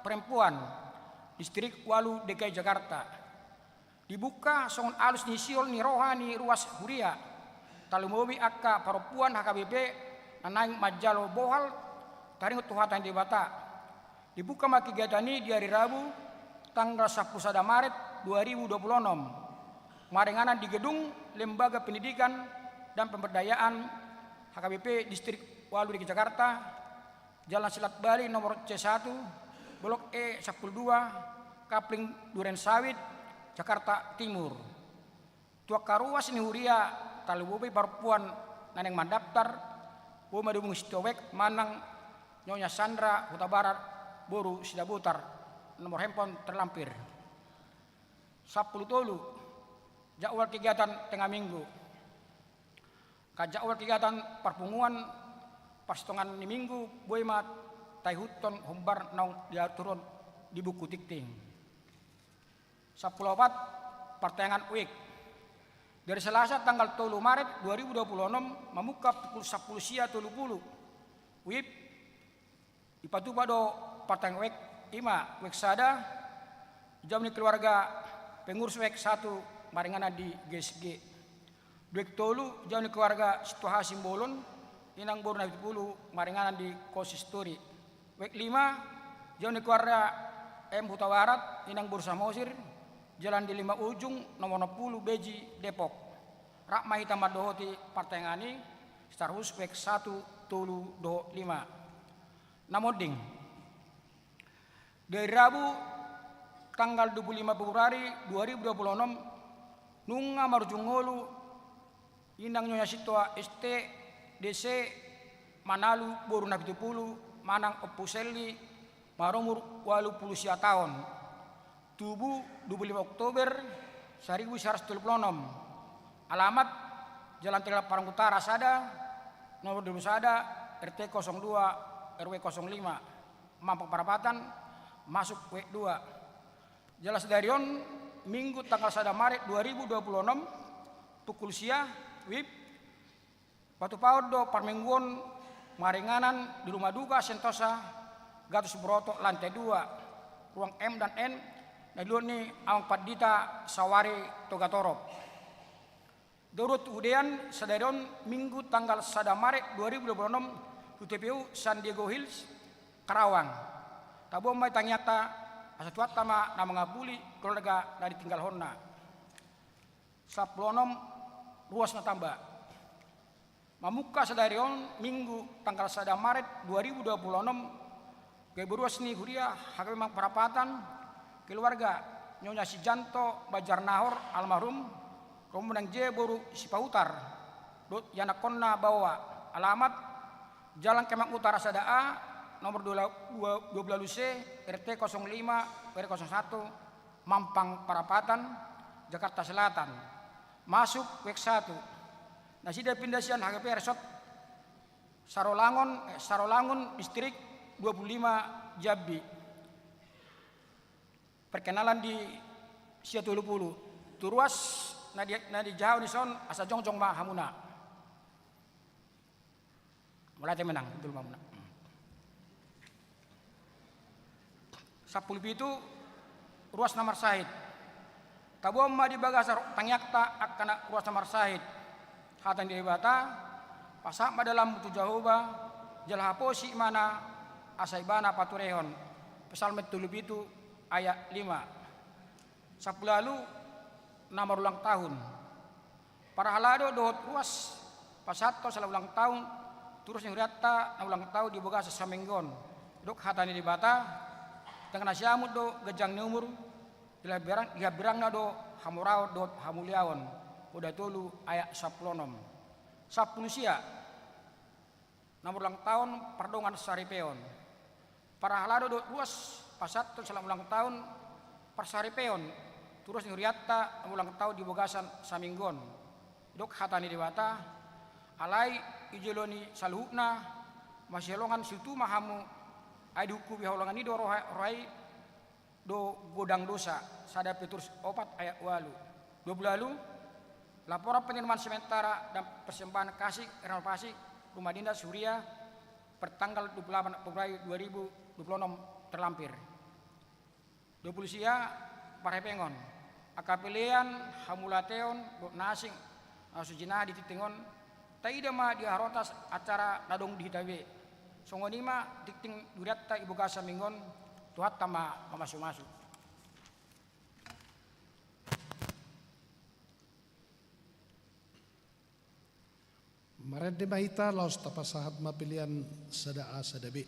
Perempuan Distrik Ualu D K I Jakarta. Dibuka songon alus ni sihol ni roha ni ruas huria, tarlumobi angka parompuan H K B P na naeng manjalo bohal taringot tu hata ni Debata. Dibuka ma kegiatan i di ari Rabu, tanggal sampulu sada Maret dua ribu dua puluh enam, maringanan di gedung Lembaga Pendidikan dan Pemberdayaan H K B P Distrik Ualu D K I Jakarta, Jalan Selat Bali nomor C satu, Blok E sampulu dua, Kapling Duren Sawit, Jakarta Timur. Tu angka ruas ni huria, tarlumobi parompuan na naeng mandaftar, boi ma dihubungi Sitohang manang Nyonya Sandra Hutabarat boru Sidabutar, nomor handphone terlampir. Sampulu tolu, jadwal kegiatan tengah minggu. Angka jadwal kegiatan parpunguan parsitongaan ni minggu boi ma taihuthon hombar naung diaturhon di buku tingting. Sampulu opat, partangiangan wijk. Dari Selasa tanggal tolu Maret dua ribu dua puluh enam mamungka pukul sampulu sia tolu pulu wib, dipatupa do partangiangan wijk, i ma wijk sada, dijalo ni keluarga pengurus wijk satu, maringanan di G S G. Wijk tolu, dijalo ni keluarga Situhasi Bolon, inang boru Napitupulu, maringanan di konsistori. Wijk lima, dijalo ni keluarga M Hutabarat, inang boru Samosir, Jalan Delima Ujung, nomor onom pulu, Beji, Depok. Rap ma hita mandohoti partangiangan i secara khusus wijk satu, tolu dohot lima. Na monding. Di ari Rabu, tanggal dua pulu lima Februari dua ribu dua pulu onom, nunga marujung ngolu inang Nyonya Sintoa S T, D C, Manalu boru Napitupulu, manang Ompu Selly, marumur ualu pulu sia taon. Tubu dua pulu lima Oktober saribu sia ratus tolu pulu onom. Alamat Jalan Tegallaparang Utara sada, nomor dua pulu sada, R T kosong dua, R W kosong lima. Mampang Perapatan, masuk wijk dua. Jala sadari on, Minggu tanggal sada Maret dua ribu dua pulu onom, pukul sia wib, patupaon do parmingguon maringanan di Rumah Duka Sentosa Gatus Broto, lantai dua, ruang M dan N, na diluluhon ni Amang Pandita Sawari Togatorop. Dohot tu hudean, sadari on Minggu tanggal sada Maret dua ribu dua pulu onom, tu T P U San Diego Hills, Karawang. Taboan ma i tangiangta, asa Tuhanta ma na mangapuli keluarga na ditinggalhonna. Sampulu onom, ruas na tamba. Mamungka sadari on Minggu tanggal sada Maret dua ribu dua pulu onom, gabe ruas ni huria H K B P Mampang Perapatan, keluarga Nyonya Sijanto Banjarnahor almarhum, rombongan J boru Sipahutar, dohot ianakhonna baoa. Alamat Jalan Kemang Utara sada A, nomor dua, dua, dua pulu ualu C, R T kosong lima, R W kosong satu, Mampang Perapatan, Jakarta Selatan. Masuk wijk satu. Nasida pinda sian H K B P Resort Sarolangun, eh, Sarolangun Distrik dua pulu lima, Jambi. Perkenalan di sia tolu pulu. Tu ruas na di, na dijaha on dison, asa jongjong ma hamuna. Mauliate ma inang, hundul ma hamuna. Sampulu pitu, ruas na marsahit. Taboan ma di bagasan tangiangta angka na ruas na marsahit. Hata ni Debata, pasahat ma dalanmu tu Jahowa, jala haposi ibana, asa ibana paturehon. Psalmen tolu pitu, Ayat lima. Sampulu ualu na marulang tahun. Parhalado dohot ruas pasahathon salam ulang tahun tu ruas ni hurianta na ulang tahun di bagasan saminggu on. Didok hata ni Debata, dang na siamut do ganjang ni umur, di hambirang, di hambirangna do hamoraon dohot hamuliaon. Poda tolu ayat sampulu onom. Sampulu sia na marulang tahun pardongan saripeon. Parhalado dohot ruas pasahathon salam ulang tahun parsaripeon tu ruas ni hurianta na ulang tahun di bagasan saminggu on. Didok hata ni Debata, alai di jolo ni saluhutna masiholongan situtu ma hamu, ai dihukumi holongan i do roha, roha i do godang dosa. Sada Petrus opat ayat ualu. Dua pulu ualu. Laporan penerimaan sementara dan persembahan kasih renovasi rumah dinas huria per tanggal dua puluh delapan Februari dua ribu dua puluh enam terlampir. Dua pulu sia. Parhepengon. Angka pelean, hamauliateon dohot na asing na so jinalahi di tingting on, taida ma di harotas acara na adong di hita be. Songon i ma tingting di hurianta di bagasan saminggu on. Tuhanta ma mamasumasu. Marende ma hita laos tapasahat ma pelean sada A sada B.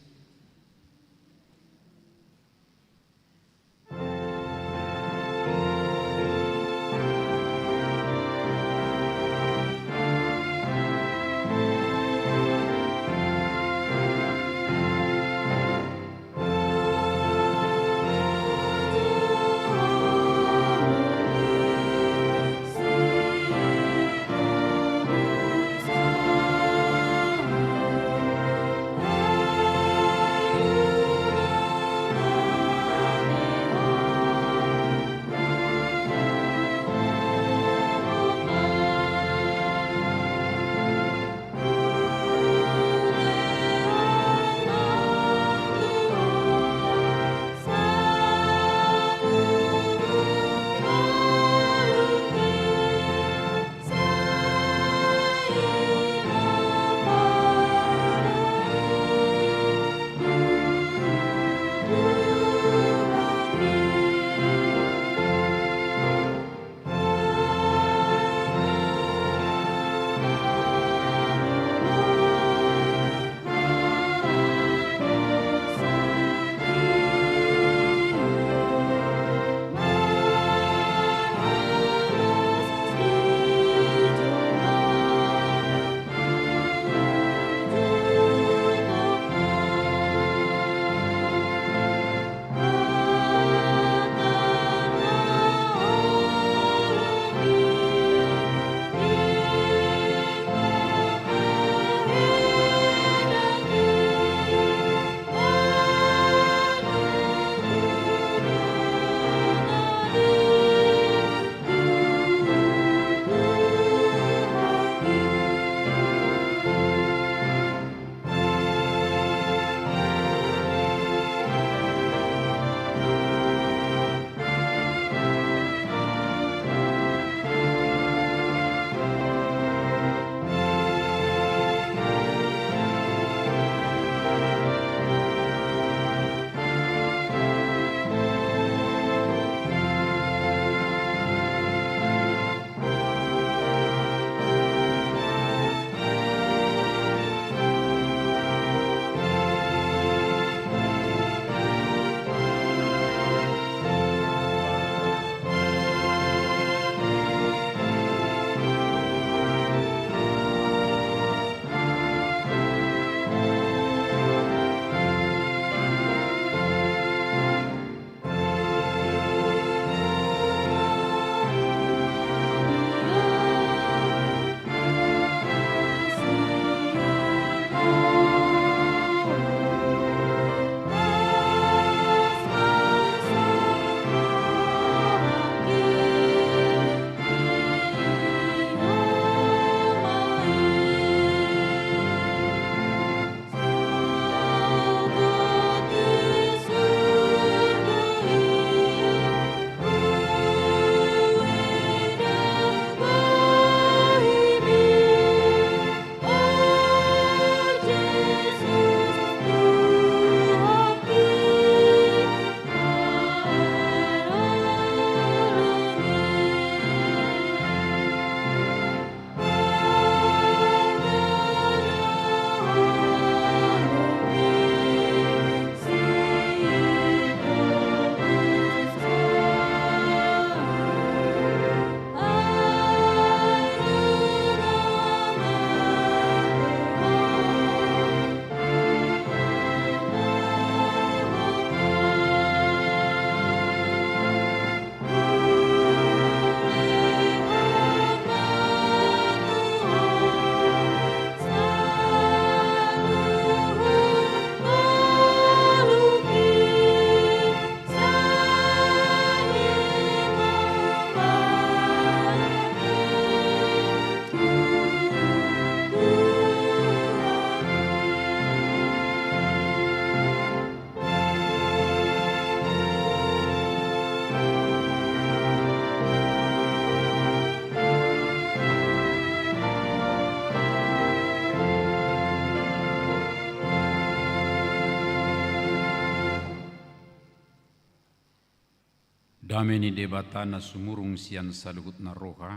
Dame ni Debata na sumurung sian saluhutna roha,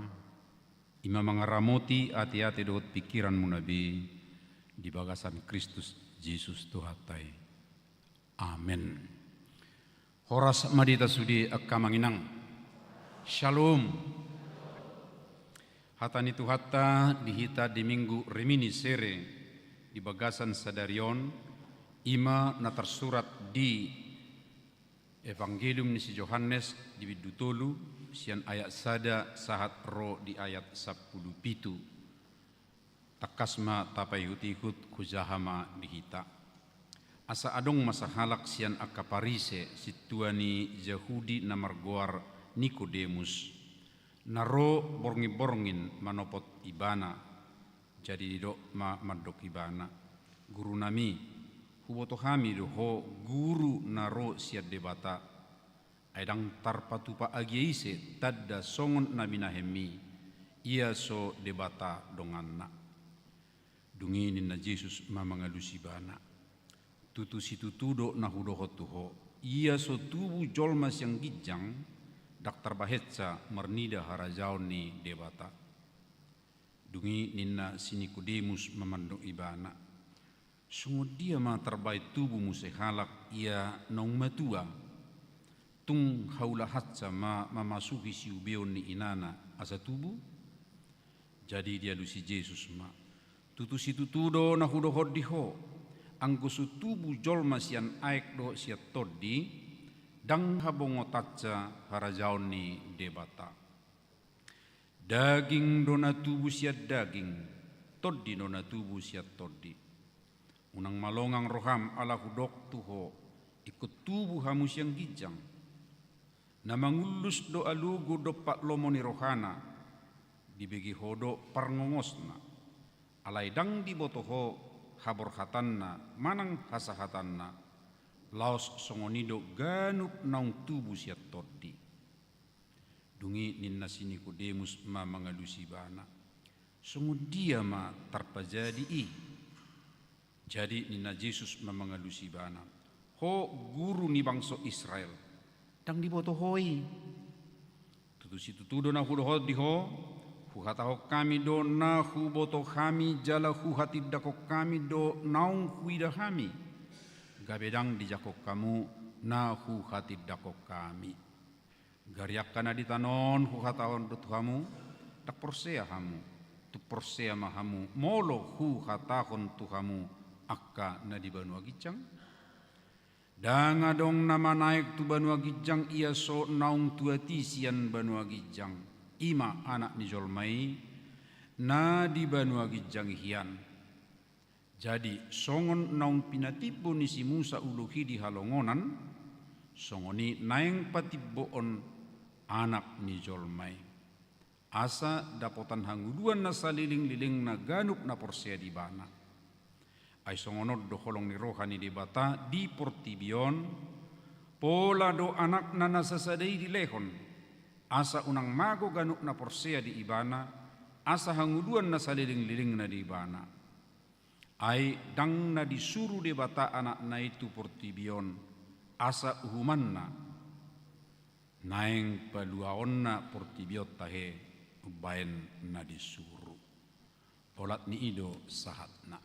i ma mangaramoti ateate dohot pingkiranmuna be di bagasan Kristus Jesus Tuhanta i. Amen. Horas ma di hita sude angka amang inang. Shalom. Hata ni Tuhanta di hita di Minggu Reminiscere di bagasan sadari on, i ma na tarsurat di Evangelium ni si Johannes di bindu tolu, sian ayat sada sahat ro di ayat sampulu pitu. Tangkas ma tapaihut-ihut, hujaha ma di hita. Asa adong ma sahalak sian angka Parise, sintua ni Jahudi na margoar Nikodemus, na ro borngin-borngin manopot Ibana. Jadi didok ma mandok Ibana, "Gurunami, huboto hami do Ho guru na ro sian Debata. Ai ndang tarpatupa agia ise tanda songon na binahenmi, ia so Debata donganna." Dung i ninna Jesus ma mangalusi ibana, "Tutu situtu do na hudohot tu ho, ia so tubu jolma sian ginjang, ndang tarbahensa marnida harajaon ni Debata." Dung i ninna si Nikodemus ma mandok Ibana, "Songon dia ma tarbahen tubu muse halak ia naung matua? Tung haulahansa ma mamasuhi siubeon ni inana asa tubu?" Jadi dialusi Jesus ma, "Tutu situtu do na hudohot di ho, anggo so tubu jolma sian aek dohot sian tondi, ndang habongotansa harajaon ni Debata. Daging do na tubu sian daging, tondi do na tubu sian tondi. Unang malongang roham ala hudok tu ho, ingkon tubu hamu sian ginjang. Na mangullus do alogo dompak lomo ni rohana, dibege ho do parngongosna. Alai ndang diboto ho haborhatanna manang hasahatanna, laos songon i do ganup naung tubu sian tondi." Dung i ninna si Nikodemus ma mangalusi Ibana, "Songon dia ma tarpajadi i?" Jadi ninna Jesus ma mangalusi ibana, "Ho guru ni bangso Israel, ndang diboto ho i? Tutu situtu do na hudohot di ho, huhatahon hami do na huboto hami jala huhatindangkon hami do naung huida hami, gabe ndang dijangkon hamu na huhatindangkon hami. Gari angka na di tano on huhatahon do tu hamu, ndang porsea hamu, tung porsea ma hamu molo huhatahon tu hamu angka na di banua ginjang? Ndang adong na manaek tu banua ginjang ia so naung tuat i sian banua ginjang, i ma Anak ni jolma i na di banua ginjang i hian. Jadi songon naung pinatimbo ni si Musa uluhi di halongonan, songon i naeng patimboon Anak ni jolma i, asa dapotan hangoluan na salelenglelengna ganup na porsea di Ibana. Ai songon on do holong ni roha ni Debata di portibi on, pola do Anakna na sasada i dilehon, asa unang mago ganup na porsea di Ibana, asa hangoluan na salelenglelengna di Ibana. Ai ndang na disuru Debata Anakna i tu portibi on, asa uhumanna naeng paluaonna portibi on tahe umbaen na disuru. Olat ni i do sahatna.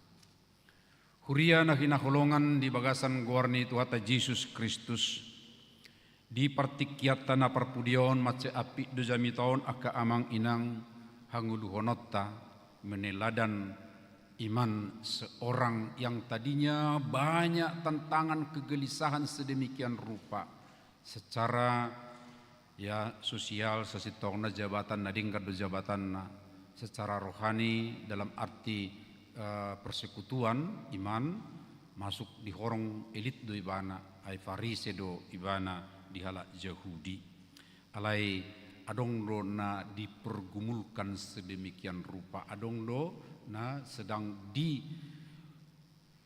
Huria na hinaholongan di bagasan goar ni Tuhanta Jesus Kristus, di partingkianta na parpudi on mansai ampit do jamita on angka amang inang, hangoluhononta meneladan iman seorang yang tadinya banyak tantangan, kegelisahan sedemikian rupa secara, ya, sosial, sasintongna jabatan na denggan do jabatanna, secara rohani dalam arti, eh, persekutuan iman, masuk di horong elit do ibana, ai Farise do ibana di halak Jahudi. Alai adong do na dipergumulkan sedemikian rupa, adong do na sedang di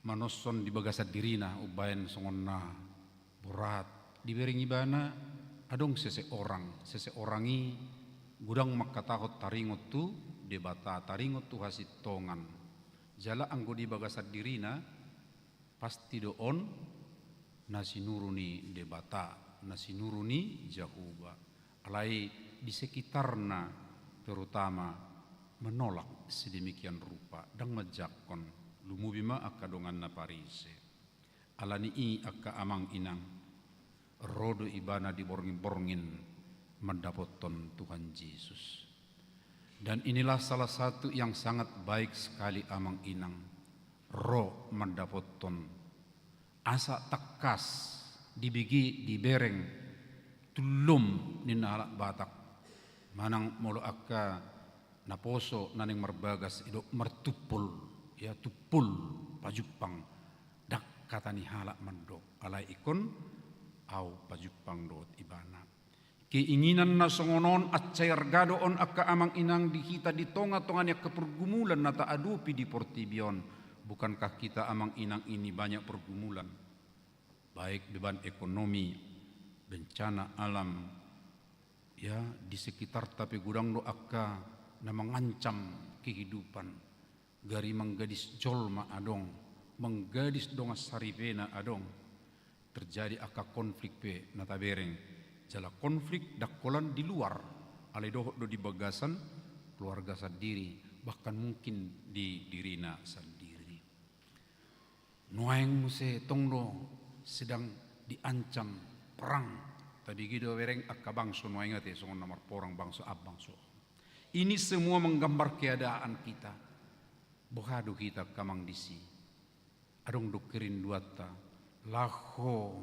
manoshon di bagasan dirina umbaen songon na borat. Dibereng ibana adong seseorang, seseorang i godang mangkatahon taringot tu Debata, taringot tu hasintongan. Jala anggo di bagasan dirina, pasti do on na sinuru ni Debata. na sinuru ni Jahowa. Alai di sekitarna terutama menolak sedemikian rupa, ndang manjangkon, lumobi ma angka donganna Parise. Ala ni i angka amang inang, ro do ibana di borngin-borngin mandapothon Tuhan Jesus. Dan inilah salah satu yang sangat baik sekali amang inang, ro mandapothon asa tangkas dibege dibereng tullom ninna halak Batak. Manang molo angka naposo na naeng marbagas, idok martumpol, ya, tumpol, pajumpang. Ndang hata ni halak mandok, alai ingkon ahu pajumpang dohot ibana. Keinginan na songon on, ansai arga do on angka amang inang di hita di tonga-tonga ni angka pergumulan na taadopi di portibi on. Bukankah kita amang inang ini banyak pergumulan? Baik beban ekonomi, bencana alam, ya, di sekitarta pe godang do angka na mangancam kehidupan. Gari manggadis jolma adong, manggadis dongan saripena adong. Terjadi angka konflik pe na tabereng, jala konflik ndang holan di luar, alai dohot do di bagasan keluarga sandiri, bahkan mungkin di dirina sandiri. Nuaeng muse tong do sedang diancam perang. Tabege do bereng angka bangso nuaeng ate songon na marporang bangso an bangso on. Ini semua menggambar keadaan kita. Boha do hita angka amang disi? Adong do kerinduanta laho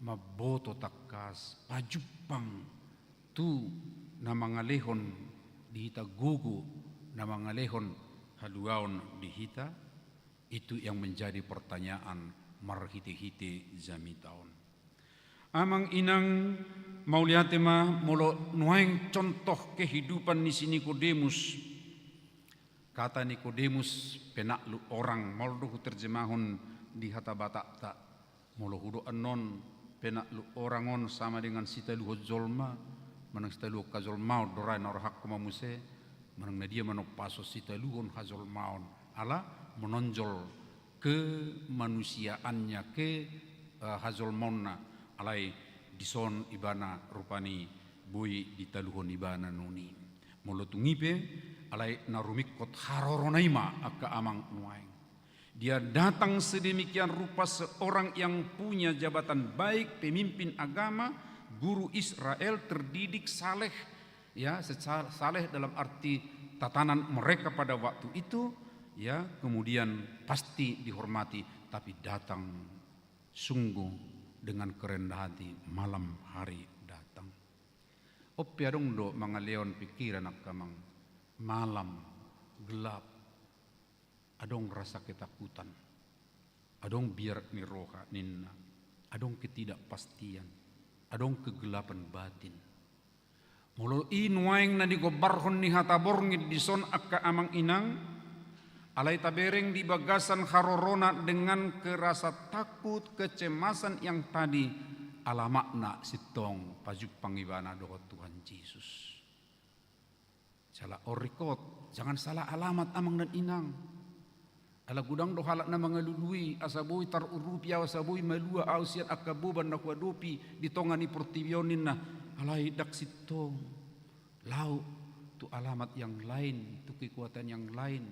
mamboto tangkas pajumpang tu na mangalehon di hita gogo, na mangalehon haluaon di hita? Itu yang menjadi pertanyaan marhite-hite jamita on. Amang inang, mauliate ma molo nuaeng contoh kehidupan ni si Nikodemus. Kata Nikodemus penakluk orang, molo do huterjemahon di hata Batakta. Molo hudok annon penakluk orang on sama dengan sitaluhon jolma, manang sitaluhon hajolmaon do ra, na rohangku ma muse, manang na dia manompaso sitaluhon hajolmaon, ala menonjol kemanusiaannya, ke, eh, hajolmaonna, alai dison ibana rupani boi ditaluhon ibana nuni. Molo tung i pe, alai na rumingkot harorona i ma angka amang nuaeng. Dia datang sedemikian rupa seorang yang punya jabatan baik, pemimpin agama, guru Israel, terdidik, saleh, ya, secara saleh dalam arti tatanan mereka pada waktu itu, ya, kemudian pasti dihormati, tapi datang sungguh dengan kerendahan hati, malam hari datang. On pe adong do mangalehon pikiran angka amang, malam, gelap, adong rasa ketakutan, adong biar ni roha ninna, adong ketidakpastian, adong kegelapan batin. Molo i nuaeng na digombarhon ni hata borngin dison angka amang inang, alai tabereng di bagasan harorona dengan kerasa takut, kecemasan yang tadi, alamatna sintong pajumpang ibana dohot Tuhan Jesus. Jala on ringkot, jangan salah alamat amang dan inang. Ala godang do halak na mangalului, asa boi tarurupi ahu, asa boi malua ahu sian angka boban na huadopi di tonga ni portibi on ninna, alai ndang sintong. Laho tu alamat yang lain, tu kekuatan yang lain.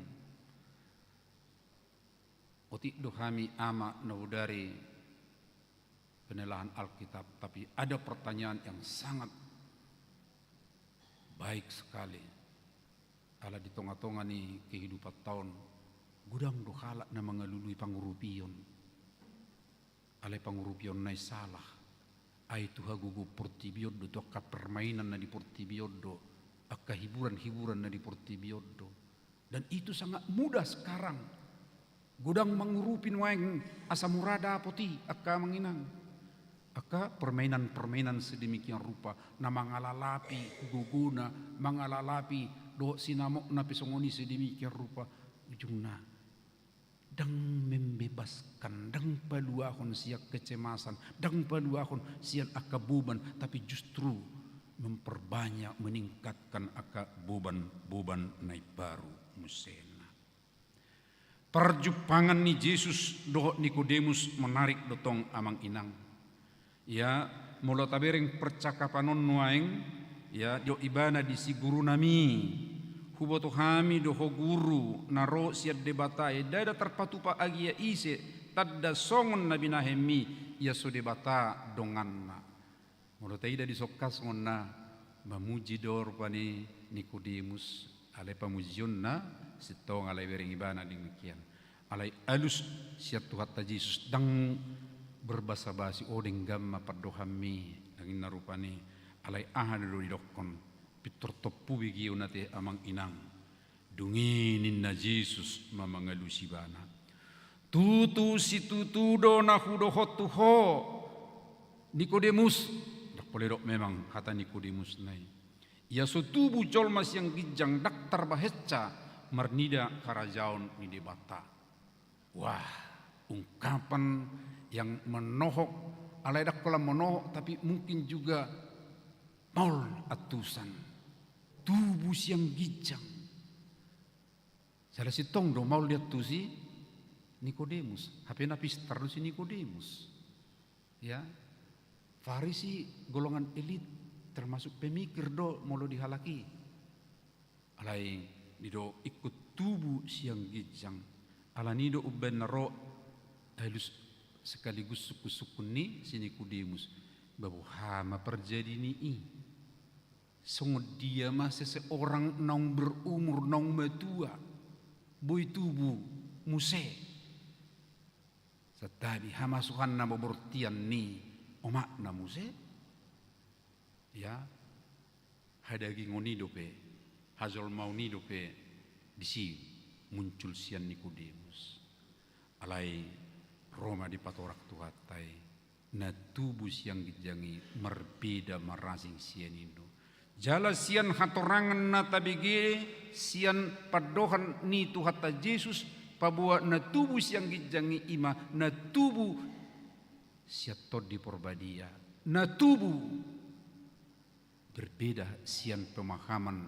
Otik do hami ama na bodari penelahan Alkitab, tapi ada pertanyaan yang sangat baik sekali. Ala di tonga-tonga ni kehidupanta on, godang do halak na mangalului pangurupion. Alai pangurupionna i salah. Ai tu hagogoon portibi on do, tu angka permainan na di portibi on do, angka hiburan-hiburan na di portibi on do. Dan itu sangat mudah sekarang. Godang mangurupi nuaeng asa mura dapot i, angka amang inang. Angka permainan-permainan sedemikian rupa, na mangalalapi gogona, mangalalapi dohot sinamotna pe songon i sedemikian rupa. Ujungna, ndang membebaskan, ndang paluahon sian kecemasan, ndang paluahon sian angka boban, tapi justru memperbanyak, meningkatkan angka boban-boban na imbaru musena. Parjumpangan ni Jesus dohot Nikodemus menarik do tong amang inang. Ya, Molo tabereng percakapan on nuaeng, ya, didok ibana disi guru nami. Huboto hami do ho guru, na ro sian Debata i, ndada tarpatupa agia ise, tanda songon na binahenmi, ia so Debata donganna. Molo taida di songkas ngonna, mamuji do rupani Nikodemus, alai pamujionna sintong alai bereng ibana demikian. Alai alus sian Tuhanta Jesus, ndang berbasa-basi, o denggan ma pandohanmi, ndang inna rupani, alai aha do didokkon, pintor tompu be giaon ate amang inang. Dung i ninna Jesus ma mangalusi ibana. Tutu situtu do na hudohot tu ho, Nikodemus, ndang pola didok memang hata Nikodemus nai. Ia so tubu jolma sian ginjang ndang tarbahensa marnida harajaon ni Debata. Wah, ungkapan yang menohok, alai ndang holan menohok, tapi mungkin juga maol antusan. Tubu sian ginjang. Jala sintong do maol diantusi Nikodemus. Hape na pistar do si Nikodemus. Ya, Farisi golongan elit, termasuk pemikir do molo di halak i. Alai didok ingkon tubu sian ginjang. Alani i do umbahen na ro alus sekaligus sungkun-sungkun ni si Nikodemus. Ba boha ma parjadi ni i? Songon dia ma seseorang naung berumur, naung matua, boi tubu muse? Santabi hamasuhanna ma bortian ni omakna muse. Ya, hadagingon i dope, hajolmaon i dope disi muncul sian Nikodemus. Alai ro ma dipatorang Tuhanta i, na tubu sian ginjang i marbeda marasing sian i do. Jala sian hatorangan na tabege sian pandohan ni Tuhanta Jesus, paboa na tubu sian ginjang i ima na tubu sian Tondi Porbadia, na tubu berbeda sian pemahaman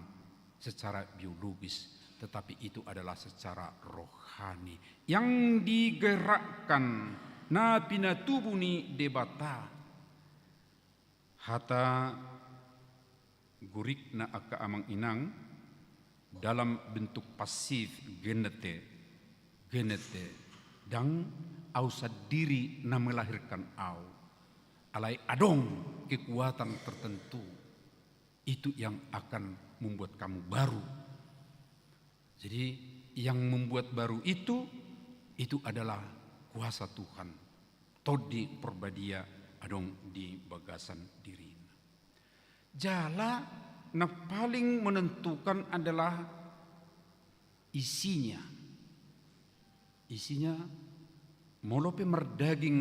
secara biologis, tetapi itu adalah secara rohani yang digerakkan na pinatubu ni Debata. Hata Gorikna angka amang inang dalam bentuk pasif, genete, genete, ndang au sandiri na melahirkan au. Alai adong kekuatan tertentu, itu yang akan membuat kamu baru. Jadi, yang membuat baru itu, itu adalah kuasa Tuhan. Tondi Porbadia adong di bagasan dirina. Jala na paling menentukan adalah isinya. Isinya, molo pe mardaging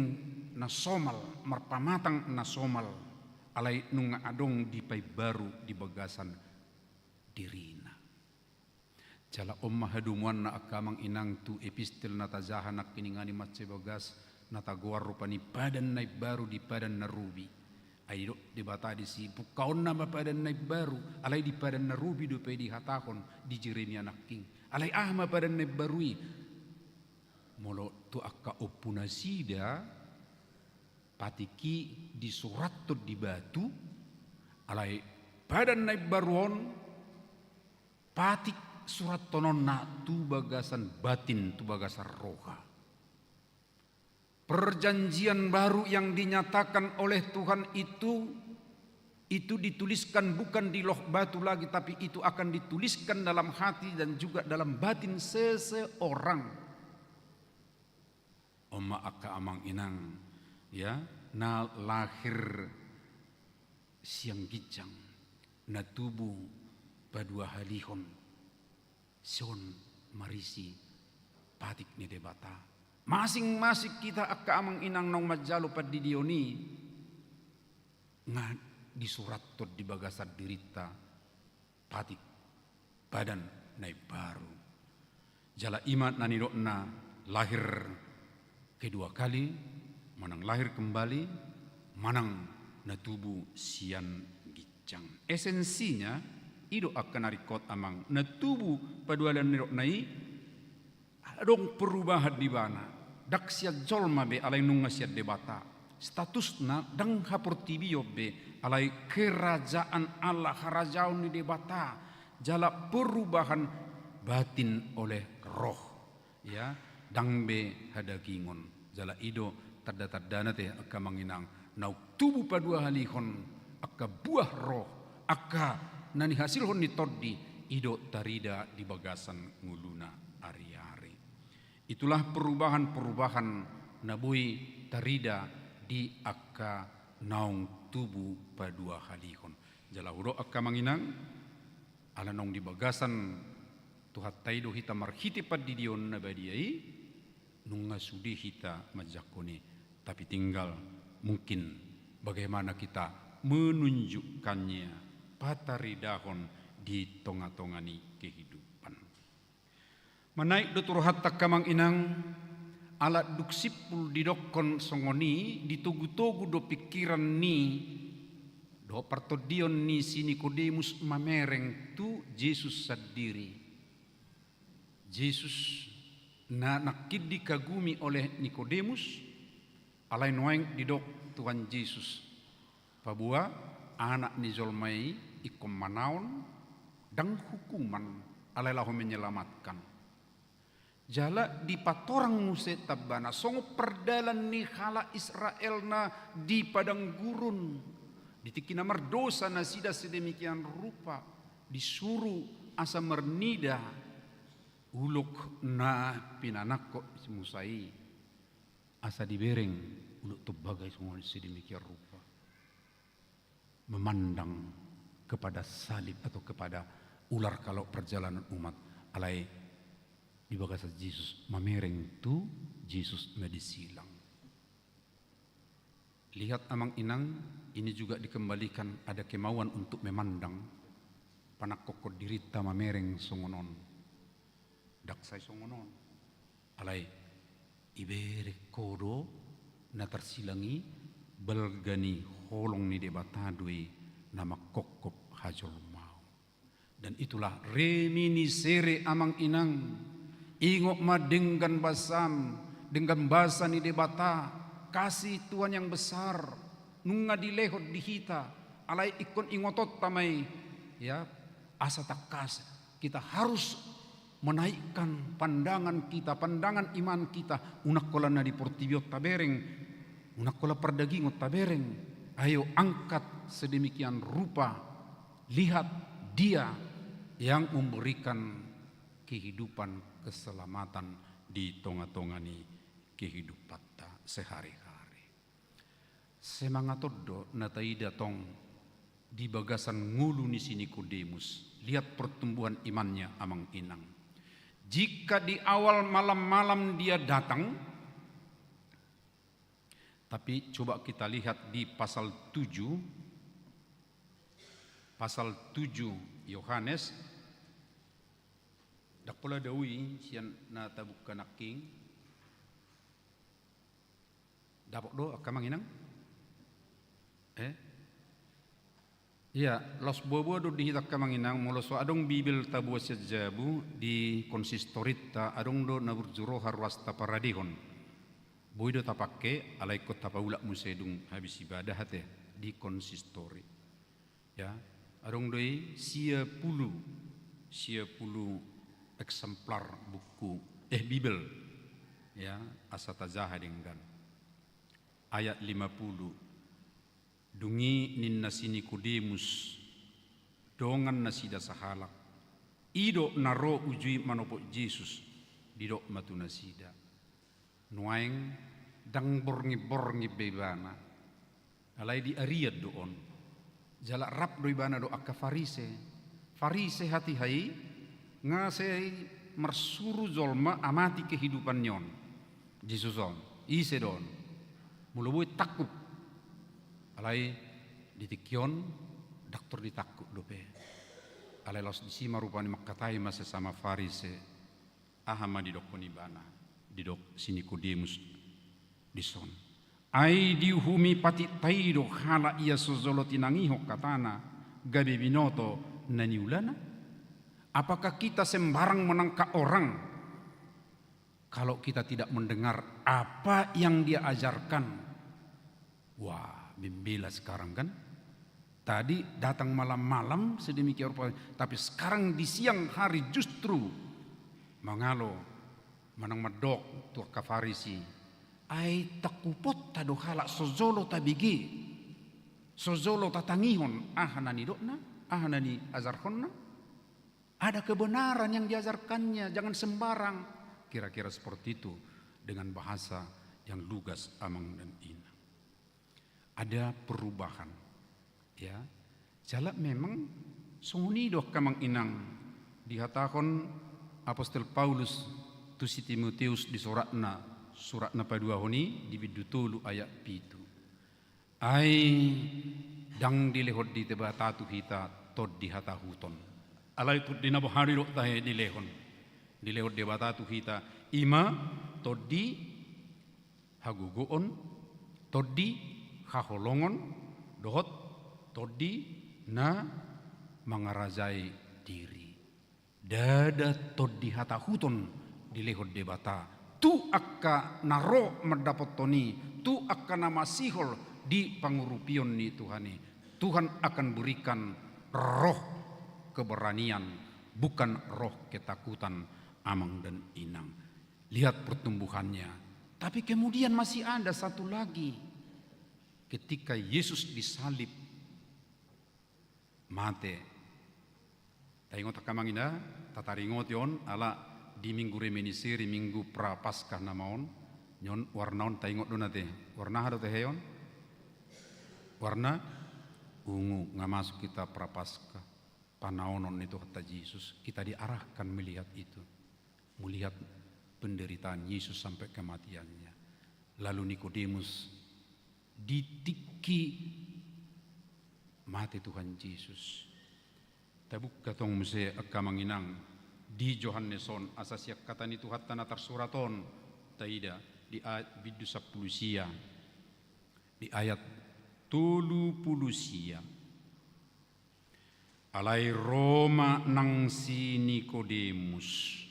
na somal, marpamatang na somal, alai nunga adong dipaimbaru di bagasan dirina. Jala on ma hadomuanna angka amang inang tu epistel na tajaha nangkiningan i mansai bagas, na tagoar rupani padan na imbaru di padan na robi. Ai didok Debata disi, bungkaonna ma padan na imbaru, alai di padan na robi dope dihatahon di Jeremia nangkin. Alai aha ma padan na imbaru i? Molo tu angka ompunasida, patik i disurathon di batu, alai padan na imbaru on, patik surathononna tu bagasan batin, tu bagasan roha. Perjanjian baru yang dinyatakan oleh Tuhan itu, itu dituliskan bukan di loh batu lagi, tapi itu akan dituliskan dalam hati dan juga dalam batin seseorang. On ma angka amang inang, ya, na lahir sian ginjang, na tubu paduahalihon, son marisi patik ni Debata. Masing-masing hita angka amang inang naung manjalo pandidion i, nga disurathon di bagasan dirinta patik padan na imbaru. Jala i ma na nidokna lahir kedua kali, manang lahir kembali, manang na tubu sian ginjang. Esensinya, i do angka na ringkot amang, na tubu paduahalihon na nidokna i, adong perubahan di ibana, ndang sian jolma be alai nunga sian Debata. Statusna ndang haportibion be, alai kerajaan Allah, harajaon ni Debata, jala perubahan batin oleh Roh. Ya, ndang be hadagingon. Jala i do tanda-tandana te, angka amang inang, naung tubu paduahalihon, angka buah Roh, angka na nihasilhon ni Tondi, i do tarida di bagasan ngoluna ari-ari. Itulah perubahan-perubahan na boi tarida di angka naung tubu paduahalihon. Jala hudok, angka amang inang, ala naung di bagasan Tuhanta i do hita marhite pandidion na badia i, nunga sude hita manjangkon i. Tapi tinggal mungkin bagaimana kita menunjukkannya, pataridahon di tonga-tonga ni kehidupan. Manaek do tu rohanta, angka amang inang, ala dung simpul didokkon songon i, ditogu-togu do pingkiran ni dohot partondion ni si Nikodemus mamereng tu Jesus sandiri. Jesus na nangkin dikagumi oleh Nikodemus, alai nuaeng didok Tuhan Jesus, paboa Anak ni jolma i ingkon manaon, ndang hukuman, alai laho menyelamatkan. Jala dipatorang muse tambana, songon pardalan ni halak Israel na di padang gurun. Di tingki na mardosa nasida sedemikian rupa, disuru asa marnida ulok na pinanangkok Musa i, asa dibereng ulok tombaga i songon sedemikian rupa. Memandang kepada salib atau kepada ular kalau perjalanan umat, alai di bagasan Jesus, mamereng tu Jesus na disilang. Lihat, amang inang, ini juga dikembalikan, ada kemauan untuk memandang, panangkokhon dirinta mamereng songon on. Ndang sai songon on. Alai ibereng ho do na tarsilang i, balga ni holong ni Debata do i na mangkophop hajolmaon. Dan itulah reminiscere, amang inang. Ingot ma denggan basam, denggan basa ni Debata, kasih Tuhan yang besar, nunga dilehon di hita, alai ingkon ingotonta ma i, ya, asa tangkas kita harus menaikkan pandangan kita, pandangan iman kita, unang holan na di portibi on tabereng, unang holan pardagingon tabereng. Ayo angkat sedemikian rupa, lihat Dia yang memberikan kehidupan, keselamatan di tonga-tonga ni kehidupanta sehari-hari. Semangat on do na taida tong di bagasan ngolu ni si Nikodemus. Lihat pertumbuhan imannya, amang inang. Jika di awal malam-malam dia datang, tapi coba kita lihat di pasal tujuh, pasal tujuh Yohanes, ndang pola daui sian na tabuka nangkin. Dapot do, angka amang inang? Eh? Ia, laos boa-boa do di hita, angka amang inang, molo so adong Bibel taboan sian jabu di konsistorinta, adong do na burju roha ruas taparadehon. Boi do tapangke, alai ingkon tapaulak muse dung habis ibadah ate di konsistori. Ya, adong do i sia pulu, sia pulu eksemplar buku, eh, Bibel. Ya, asa tajaha denggan. Ayat lima pulu. Dung i ninna si Nikodemus, dongan nasida sahalak, i do na ro uju i manopot Jesus, didok ma tu nasida. Nuaeng ndang borngin-borngin be ibana. Alai di arian do on. Jala rap do ibana dohot angka Farise. Farise hatiha i, nga sai marsuru jolma amati kehidupan ni on. Jesus on. Ise do on. Molo boi tangkup. Alai di tingki on, ndang tor ditangkup dope. Alai laos disi ma rupani mangkatai ma sesama Farise. Aha ma didokkon ibana, didok si Nikodemus dison. Ai diuhumi patikta i do halak ia so jolo tinangihon hatana, gabe binoto na niulana? Apakah kita sembarang menangkap orang, kalau kita tidak mendengar apa yang dia ajarkan? Wah, membela sekarang kan? Tadi datang malam-malam sedemikian rupa, tapi sekarang di siang hari justru mangalo manang mandok tu angka Farisi. Ai tangkuponta do halak so jolo tabege, so jolo tatangihon aha na nidokna, aha na niajarhonna. Ada kebenaran yang diajarkannya, jangan sembarang. Kira-kira seperti itu dengan bahasa yang lugas, amang dan inang. Ada perubahan, ya. Jala memang songon i do, amang inang, dihatahon apostel Paulus tu si Timoteus di suratna, surat na paduahon i di bindu tolu ayat pitu. Ai ndang dilehon Debata tu hita tondi hatahuton. Alai tondi na boha do tahe dilehon? Dilehon Debata tu hita, i ma tondi hagogoon, tondi haholongon, dohot tondi na mangarajai diri. Ndada tondi hatahuton dilehon Debata tu angka na ro mandapothon i, tu angka na masihol di pangurupion ni Tuhan i. Tuhan akan berikan roh keberanian, bukan roh ketakutan, amang dan inang. Lihat pertumbuhannya. Tapi kemudian masih ada satu lagi. Ketika Yesus disalib, mate. Taingot angka amang inang, tataringoti on, ala di Minggu Reminiscere, Minggu Prapaskah nama on, nion warna on taingot do na te. Warna aha do tahe on? Warna ungu, nga masuk hita Prapaskah. Panaonon ni Tuhanta Jesus, kita diarahkan melihat itu. Melihat penderitaan Yesus sampai kematiannya. Lalu Nikodemus, di tingki mate Tuhan Jesus. Tabuka tong muse angka amang inang di Johannes on, asa sian hata ni Tuhanta na tarsurat on, taida di ayat bindu sampulu sia, di ayat tolu pulu sia. Alai ro ma nang si Nikodemus.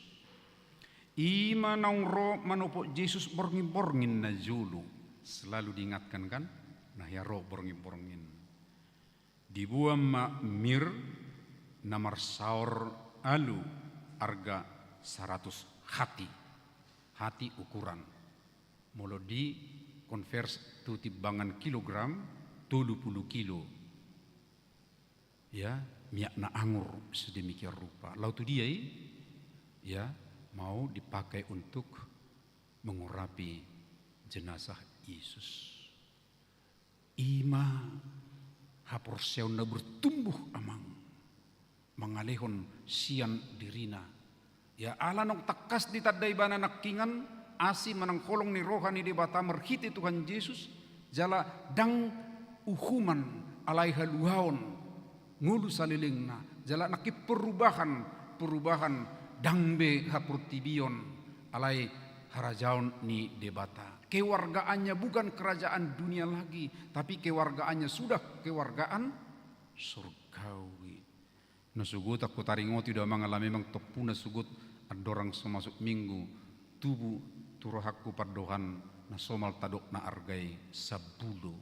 I ma naung ro manopot Jesus borngin-borngin na jolo. Selalu diingatkan kan, na hea ro borngin-borngin. Diboan ma mir na marsaor alu arga saratus hati. Hati ukuran. Molo di convert tu timbangan kilogram, tolu pulu kilo. Ya, miakna anggur sedemikian rupa. Laho tu dia i, ya, mau dipakai untuk mengurapi jenazah Yesus. I ma haporseaon na bertumbuh, amang, mangalehon sian dirina. Ya, ala naung tangkas ditanda ibana nangkingan asi manang holong ni roha ni Debata marhite Tuhan Jesus, jala ndang uhuman alai haluaon ngolu salelengna, jala nangkin perubahan, perubahan ndang be haportibion alai harajaon ni Debata. Kewargaannya bukan kerajaan dunia lagi, tapi kewargaannya sudah kewargaan surgawi. Na sogot anggo taringoti do, amang, ala memang tompuna sogot andorang so masuk Minggu, tubu tu rohangku pandohan na somal tadok na arga i, sambulo.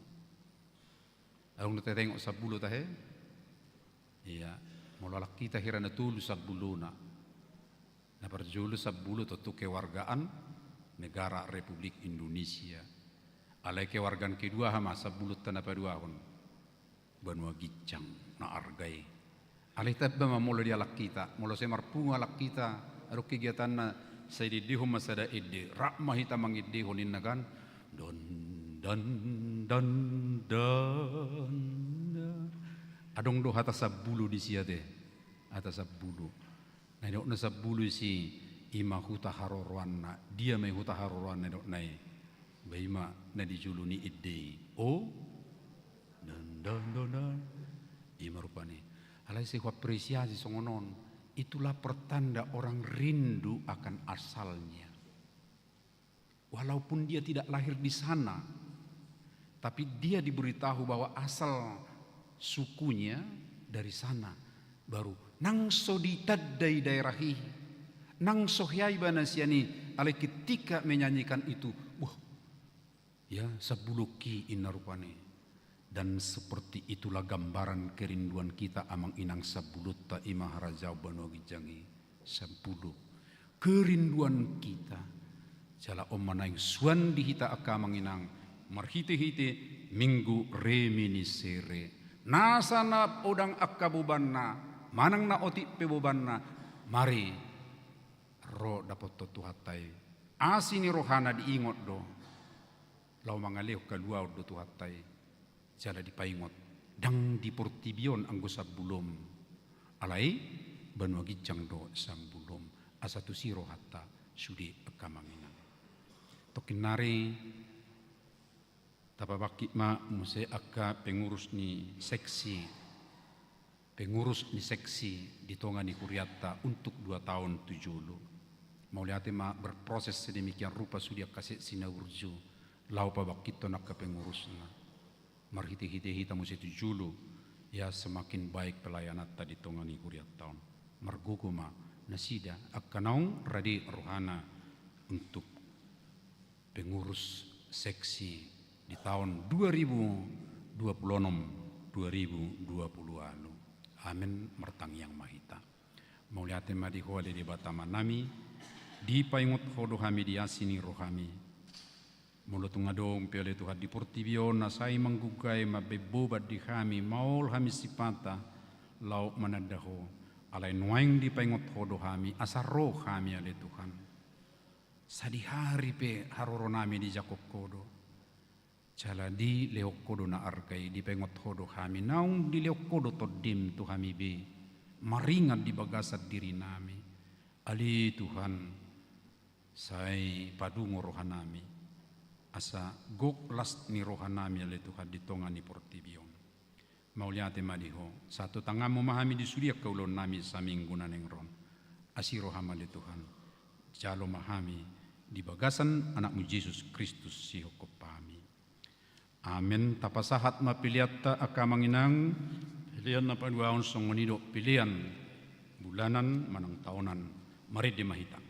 Adong do taingot sambulo tahe? Iya, molo halak hita hira na tolu sambulona. Na parjolo sambulo tontu kewargaan negara Republik Indonesia. Alai kewargaan kedua aha ma sambulonta na paduahon? Banua ginjang na arga i. Alai tamba ma molo di halak hita, molo sai marpungu halak hita, adong kegiatanna, sai diendehon ma sada ende, rap ma hita mangendehon, ninna kan. Don, don, don, don. Adong do hata sambulo disi ate. Hata sambulo. Na nidokna sambulo disi, i ma huta haroroanna. Dia ma i huta haroroanna nidokna i? Ba i ma na di jolo ni ende i. O? Don, don, don, don. I ma rupani. Alai sai huapresiasi songon on. Itulah pertanda orang rindu akan asalnya. Walaupun dia tidak lahir di sana, tapi dia diberitahu bahwa asal sukunya dari sana. Baru nang so ditandai daerah i, nang so hea ibana sian i, alai ketika menyanyikan itu, wah, Ya, sambulonki inna rupani. Dan seperti itulah gambaran kerinduan kita amang inang sambulonta i ma harajaon banua ginjang i, sambulon. Kerinduan kita. Jala on ma naeng suan di hita angka amang inang, marhite-hite Minggu Reminiscere. Nasa na odang angka bobanna, manang na otik pe bobanna, mari ro dapothon Tuhanta i. Asi ni rohana diingot do. Laho mangalehon haluaon do Tuhanta i. Jala dipaingot. Ndang di portibi on anggo sambulon. Alai banua ginjang do sambulon. Asa tusi rohanta sude angka amang inang. Tongkin nari tapabangkit ma muse angka pengurus ni seksi, pengurus ni seksi di tonga ni hurianta untuk dua taon tu jolo. Mauliate ma berproses sedemikian rupa sude angka seksi na burju laho pabangkithon angka pengurusna. Marhite-hite hita muse tu jolo, ya, semakin baik pelayananta di tonga ni hurianta on. Margogo ma nasida angka naung rade rohana untuk pengurus seksi di taon dua ribu dua puluh enam, dua ribu dua puluh ualu. Amen, martangiang ma hita. Mauliate ma di Ho ale Debata Amanami, dipaingot Ho do hami di asi ni rohami. Molo tung adong pe ale Tuhan di portibi on na sai mangguggai mambaen boban di hami, maol hami sipata laho mananda Ho, alai nuaeng dipaingot Ho do hami, asa ro hami ale Tuhan. Sadihari pe haroronami dijangkon Ho do. Jala dilehon Ho do na arga i, dipaingot Ho do hami, naung dilehon Ho do Tondim tu hami be, maringan di bagasan dirinami. Ale Tuhan, sai padungo rohanami, asa gok las ni rohanami ale Tuhan di tonga ni portibi on. Mauliate ma di Ho, sahat tu tanganMu ma hami di sude angka ulaonnami saminggu na naeng ro on. Asi rohaM ale Tuhan, jalo ma hami di bagasan AnakMu Jesus Kristus sihophop hami. Amen. Tapasahat ma peleanta angka amang inang, pelean na paduahon songon i do pelean bulanan manang taonan. Marende ma hita.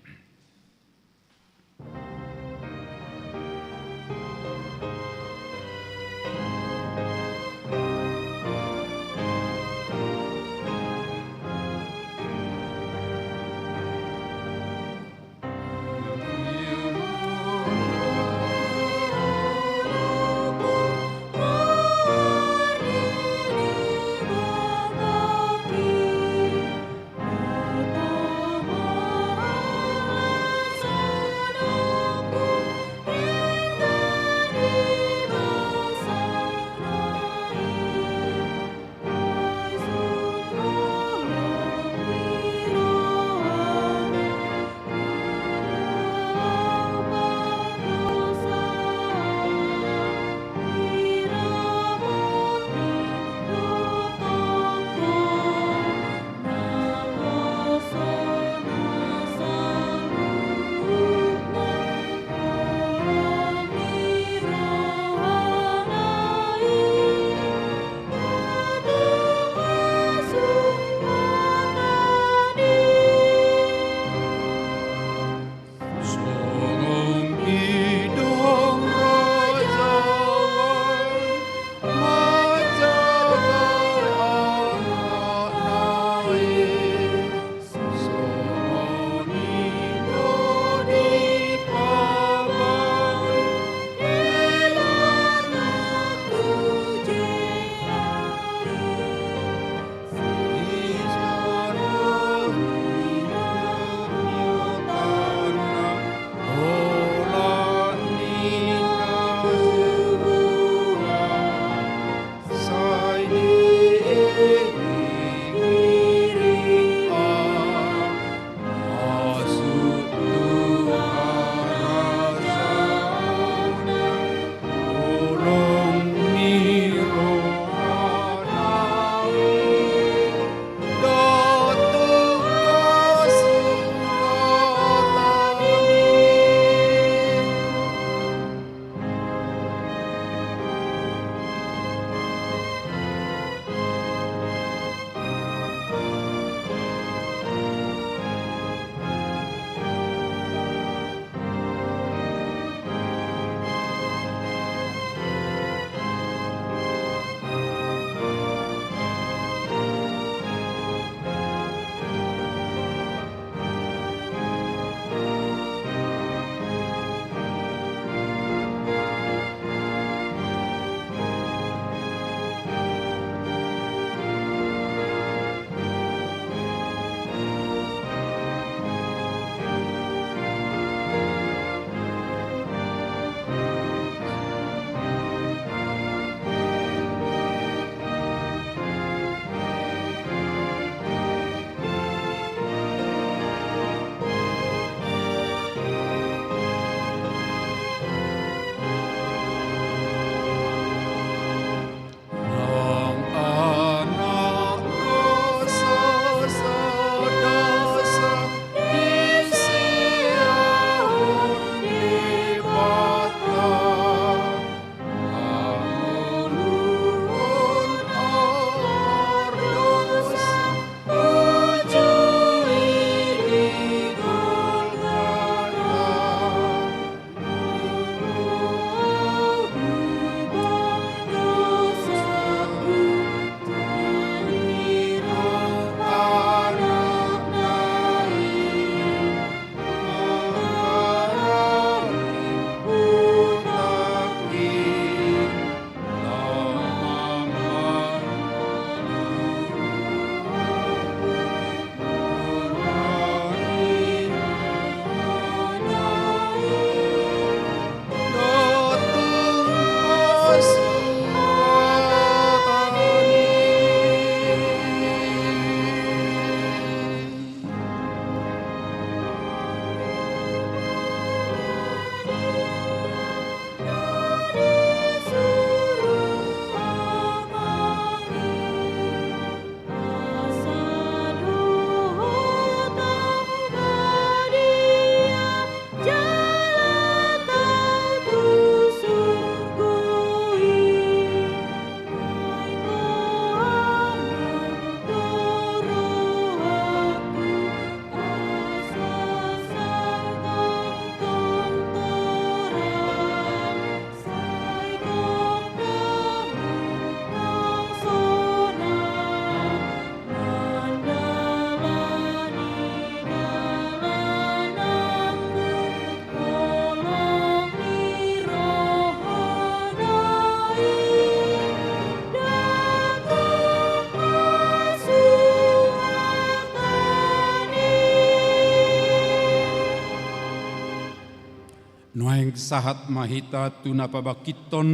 Nuaeng sahat ma hita tu na pabangkithon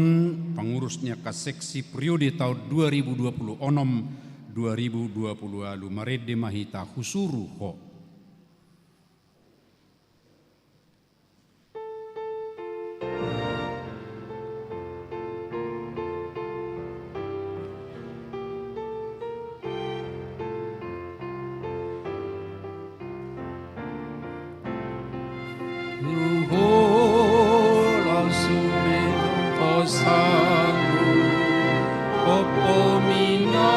pangurus ni angka seksi periode taon dua ribu dua puluh onom, dua ribu dua puluh ualu. Marende ma hita, husuru ho. Ruhola sumen kosanmu, popomi na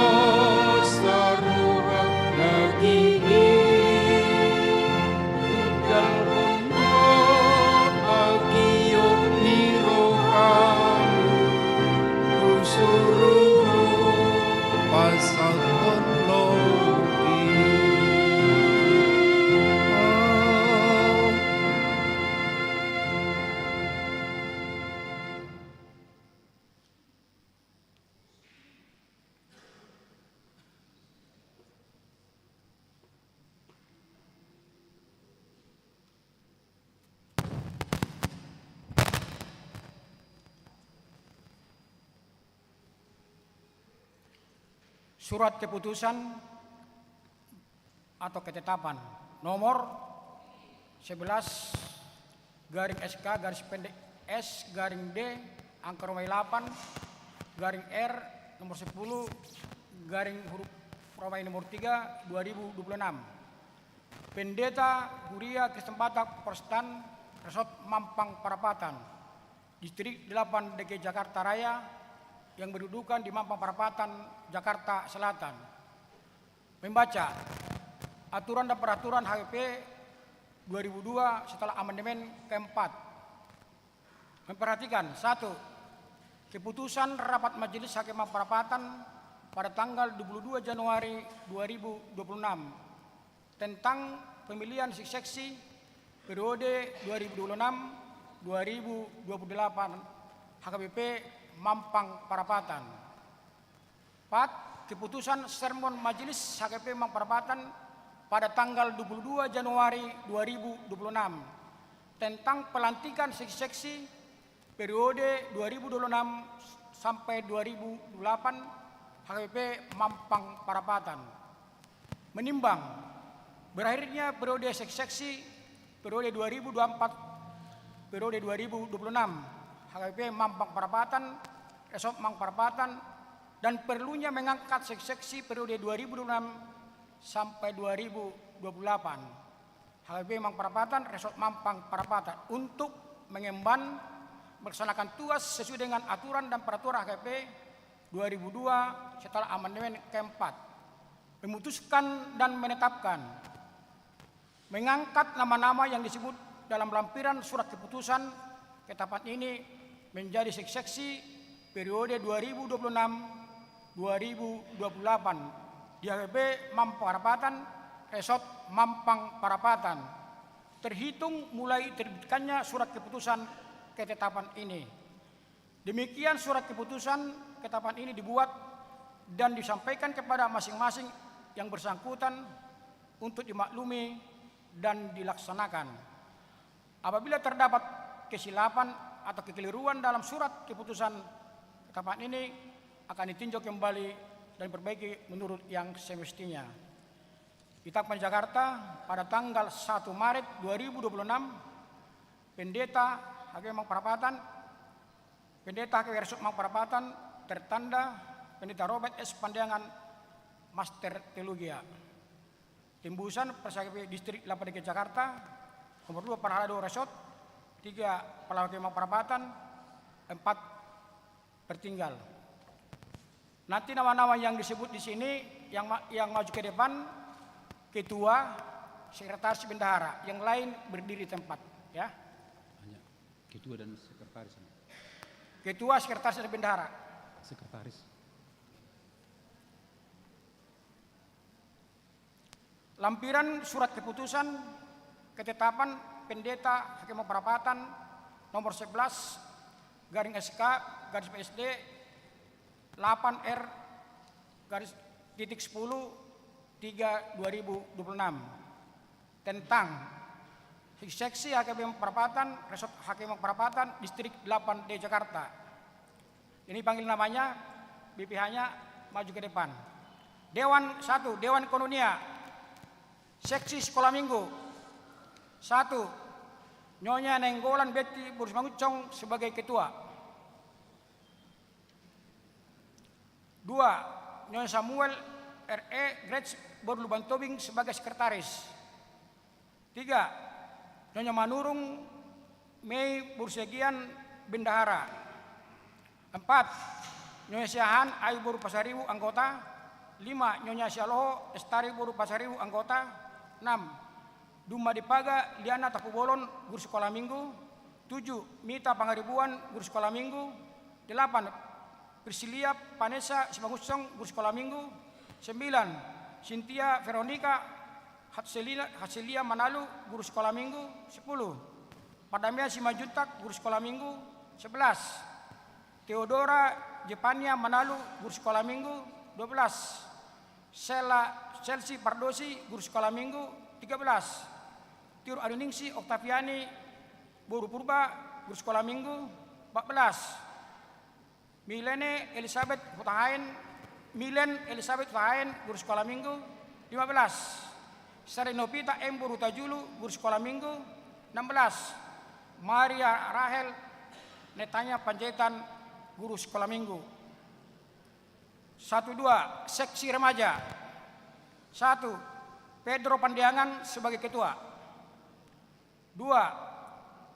saruhang daging i, tinggalhon ma agiot ni rohamu, husuru ho pasahathon lobi. Surat keputusan atau ketetapan nomor sebelas garing S K garis pendek S garing D angka romawi lapan garing R nomor sepuluh garing huruf romawi nomor tiga dua ribu dua puluh enam. Pendeta Huria Kristen Batak Protestan Resort Mampang Perapatan, Distrik delapan D K I Jakarta Raya, yang berkedudukan di Mampang Perapatan, Jakarta Selatan. Membaca aturan dan peraturan H K B P dua ribu dua setelah amandemen keempat. Memperhatikan, satu, keputusan rapat Majelis Hakim Mampang Perapatan pada tanggal dua puluh dua Januari dua ribu dua puluh enam tentang pemilihan seksi-seksi periode dua ribu dua puluh enam dua ribu dua puluh delapan H K B P Mampang Perapatan. Empat, keputusan sermon Majelis H K B P Mampang Perapatan pada tanggal dua puluh dua Januari dua ribu dua puluh enam tentang pelantikan seksi-seksi periode dua ribu dua puluh enam sampai dua ribu dua puluh delapan H K B P Mampang Perapatan. Menimbang berakhirnya periode seksi-seksi periode dua ribu dua puluh empat periode dua ribu dua puluh enam H K B P Mampang Perapatan, Resort Mampang Perapatan, dan perlunya mengangkat seksi-seksi periode dua ribu dua puluh enam sampai dua ribu dua puluh delapan H K B P Mampang Perapatan, Resort Mampang Perapatan, untuk mengemban melaksanakan tugas sesuai dengan aturan dan peraturan H K B P dua ribu dua setelah amandemen keempat. Memutuskan dan menetapkan, mengangkat nama-nama yang disebut dalam lampiran surat keputusan ketetapan ini menjadi seksi-seksi periode dua ribu dua puluh enam dua ribu dua puluh delapan di H K B P Mampang Perapatan, Resort Mampang Perapatan, terhitung mulai terbitkannya surat keputusan ketetapan ini. Demikian surat keputusan ketetapan ini dibuat dan disampaikan kepada masing-masing yang bersangkutan untuk dimaklumi dan dilaksanakan. Apabila terdapat kesilapan atau kekeliruan dalam surat keputusan ketetapan ini, akan ditinjau kembali dan diperbaiki menurut yang semestinya. Ditetapkan di Jakarta pada tanggal satu Maret dua ribu dua puluh enam, Pendeta H K B P Mampang Perapatan, Pendeta H K B P Resort Mampang Perapatan, tertanda Pendeta Robert S Pandeangan, Master Teologia. Tembusan, Persekap Distrik delapan D K I Jakarta, nomor dua Parhalado Resort, tiga Pelawak Mampang Perapatan, empat Pertinggal. Nanti nama-nama yang disebut di sini, yang ma-, yang maju ke depan, ketua, sekretaris, bendahara, yang lain berdiri tempat, ya. Hanya ketua dan sekretaris. Ketua, sekretaris, dan bendahara. Sekretaris. Lampiran surat keputusan ketetapan Pendeta H K B P Mampang Perapatan nomor sebelas garing S K garis P S D delapan R garis titik sepuluh tiga dua ribu dua puluh enam tentang Seksi H K B M Perapatan, Resort H K B M Perapatan, Distrik delapan D Jakarta. Ini panggil namanya, B P H-nya maju ke depan. Dewan satu, Dewan Koinonia. Seksi Sekolah Minggu. Satu, Nyonya Nainggolan Betty boru Simangunsong sebagai ketua. Dua, Nyonya Samuel R E Gretz boru Lubantobing sebagai sekretaris. Tiga, Nyonya Manurung Mei boru Siagian bendahara. Empat, Nyonya Siahaan Ayu boru Pasaribu anggota. Lima, Nyonya Sialoho Lestari boru Pasaribu anggota. Enam, Duma Dipaga Liana Tampubolon guru sekolah minggu. Tujuh, Mita Pangaribuan guru sekolah minggu. Delapan, Priscilia Vanessa Simangunsong guru sekolah minggu. Sembilan, Cynthia Veronica Hatselia, Hatselia Manalu guru sekolah minggu. Sepuluh, Pardamaian Simanjuntak guru sekolah minggu. Sebelas, Theodora Jepania Manalu guru sekolah minggu. Dua belas, Sela Chelsea Pardosi guru sekolah minggu. Tiga belas, Tiur Anuningsi Oktaviani boru Purba guru sekolah minggu. Empat belas, Milene Elizabeth Hutahaen, Milen Elizabeth Hutahaen guru sekolah minggu. Lima belas, Sari Novita M boru Hutajulu guru sekolah minggu. Enam belas, Maria Rahel Netanya Panjaitan guru sekolah minggu. Satu dua, seksi remaja. Satu, Pedro Pandiangan sebagai ketua. Dua,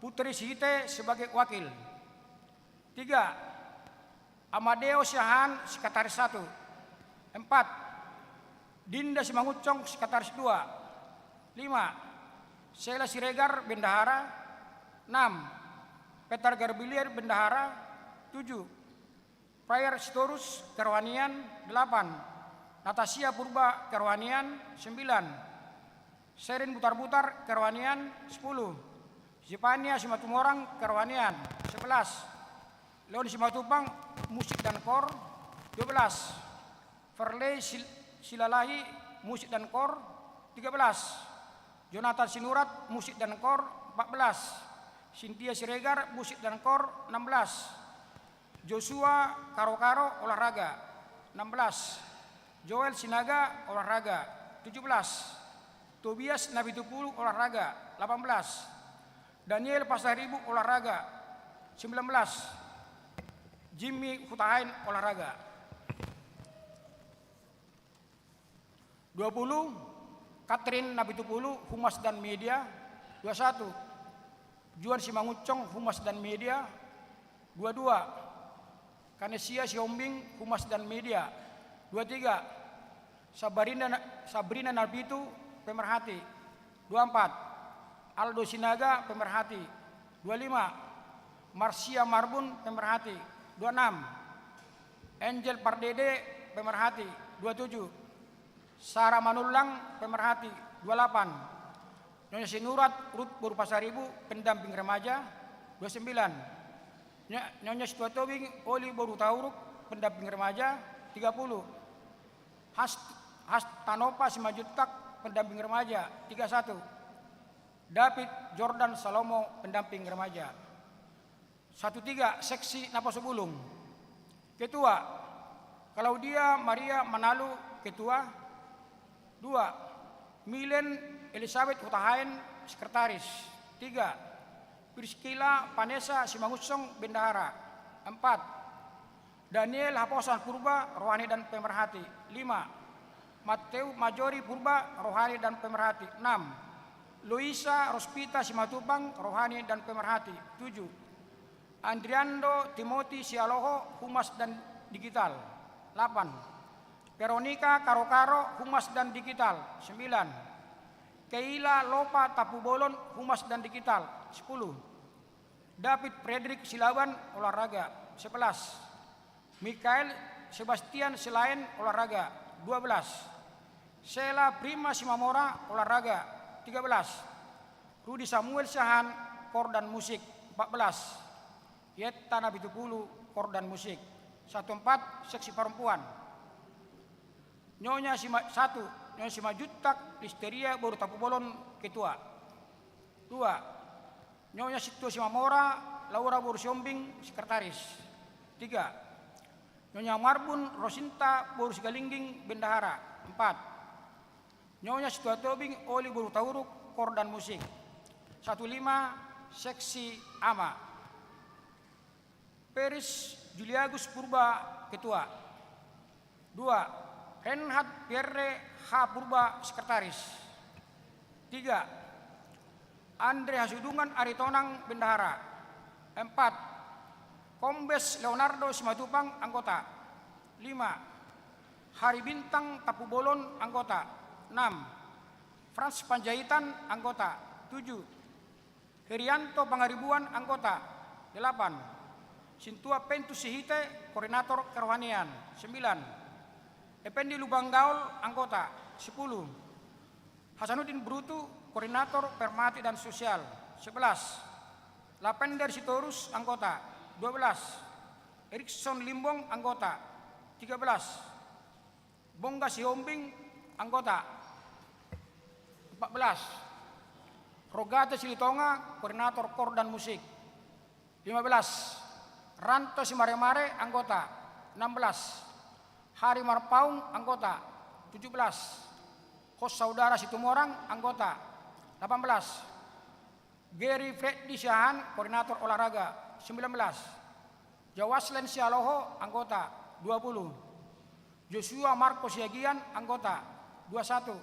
Putri Sihite sebagai wakil. Tiga, Amadeo Siahaan sekretaris satu. Empat, Dinda Simangunsong sekretaris dua. Lima, Sela Siregar bendahara. Enam, Petar Garbilier bendahara. Tujuh, Prayer Sitorus kerohanian. Delapan, Natasia Purba kerohanian. Sembilan, Serin Butarbutar kerohanian. Sepuluh, Zefania Simatumorang kerohanian. Sebelas, Leon Simatupang musik dan kor. Dua belas, Verlei Sil-, Silalahi musik dan kor. Tiga belas, Jonathan Sinurat musik dan kor. Empat belas, Cynthia Siregar musik dan kor. Enam belas, Joshua Karokaro olahraga. Enam belas, Joel Sinaga olahraga. Tujuh belas, Tobias Napitupulu olahraga. Delapan belas, Daniel Pasaribu olahraga. Sembilan belas, Jimmy Hutahaen olahraga. Dua puluh, Catherine Napitupulu, Humas dan Media. Dua satu, Juan Simangunsong, Humas dan Media. Dua dua, Kanesia Sihombing, Humas dan Media. Dua tiga, Sabrina, Sabrina Napitu, pemerhati. Dua empat, Aldo Sinaga, pemerhati. Dua lima, Marsia Marbun, pemerhati. Dua enam, Angel Pardede, pemerhati. Dua tujuh, Sara Manullang, pemerhati. Dua lapan, Nyonya Sinurat Rut boru Pasaribu, pendamping remaja. Dua sembilan, Nyo-, Nyonya Situa Tobing Oli boru Hutauruk, pendamping remaja. Tiga puluh, Hast-, Hastanopa Simanjuntak, pendamping remaja. Tiga satu, David Jordan Salomo, pendamping remaja. Satu tiga, seksi Naposo Bulung. Ketua, Claudia Maria Manalu, ketua. Dua, Milen Elizabeth Hutahaen, sekretaris. Tiga, Priscilla Vanessa Simangunsong, bendahara. Empat, Daniel Haposan Purba, rohani dan pemerhati. Lima, Matteu Majori Purba, rohani dan pemerhati. Enam, Loisa Rospita Simatupang, rohani dan pemerhati. Tujuh, Andriando Timothy Sialoho, Humas dan Digital. Lapan, Veronica Karokaro, Humas dan Digital. Sembilan, Keila Lopa Tampubolon, Humas dan Digital. Sepuluh, David Frederick Silaban, olahraga. Sebelas, Mikael Sebastian Silaen, olahraga. Dua belas, Sela Prima Simamora, olahraga. Tiga belas, Rudi Samuel Siahaan, kor dan musik. Empat belas, Yetta Napitupulu, kor dan musik. Satu empat, seksi perempuan. Nyonya Sima-, satu, Nyonya Simanjuntak Listeria boru Tampubolon, ketua. Dua, Nyonya Sintua Simamora Laura boru Siombing, sekretaris. Tiga, Nyonya Marbun Rosinta boru Sigalingging, bendahara. Empat, Nyonya Sintua Tobing Oli boru Hutauruk, kor dan musik. Satu lima, seksi ama. Peris Juliagus Purba, ketua. Dua, Renhat Pierre H Purba, sekretaris. Tiga, Andre Hasudungan Aritonang, bendahara. Empat, Kombes Leonardo Simatupang, anggota. Lima, Hari Bintang Tampubolon, anggota. Enam, Frans Panjaitan, anggota. Tujuh, Herianto Pangaribuan, anggota. Delapan, Sintua Pentus Sihite, koordinator kerohanian. Sembilan, Ependi Lubanggaol, anggota. Sepuluh, Hasanuddin Brutu, koordinator permati dan sosial. Sebelas, Lapender Sitorus, anggota. Dua belas, Erikson Limbong, anggota. Tiga belas, Bongga Sihombing, anggota. Empat belas, Rogate Silitonga, koordinator kor dan musik. Lima belas, Ranto Simaremare, anggota. Enam belas, Hari Marpaung, anggota. Tujuh belas, Hos Saudara Situmorang, anggota. Delapan belas, Gary Freddy Siahaan, koordinator olahraga. Sembilan belas, Jawaslen Sialoho, anggota. Dua puluh, Joshua Marco Siagian, anggota. Dua satu,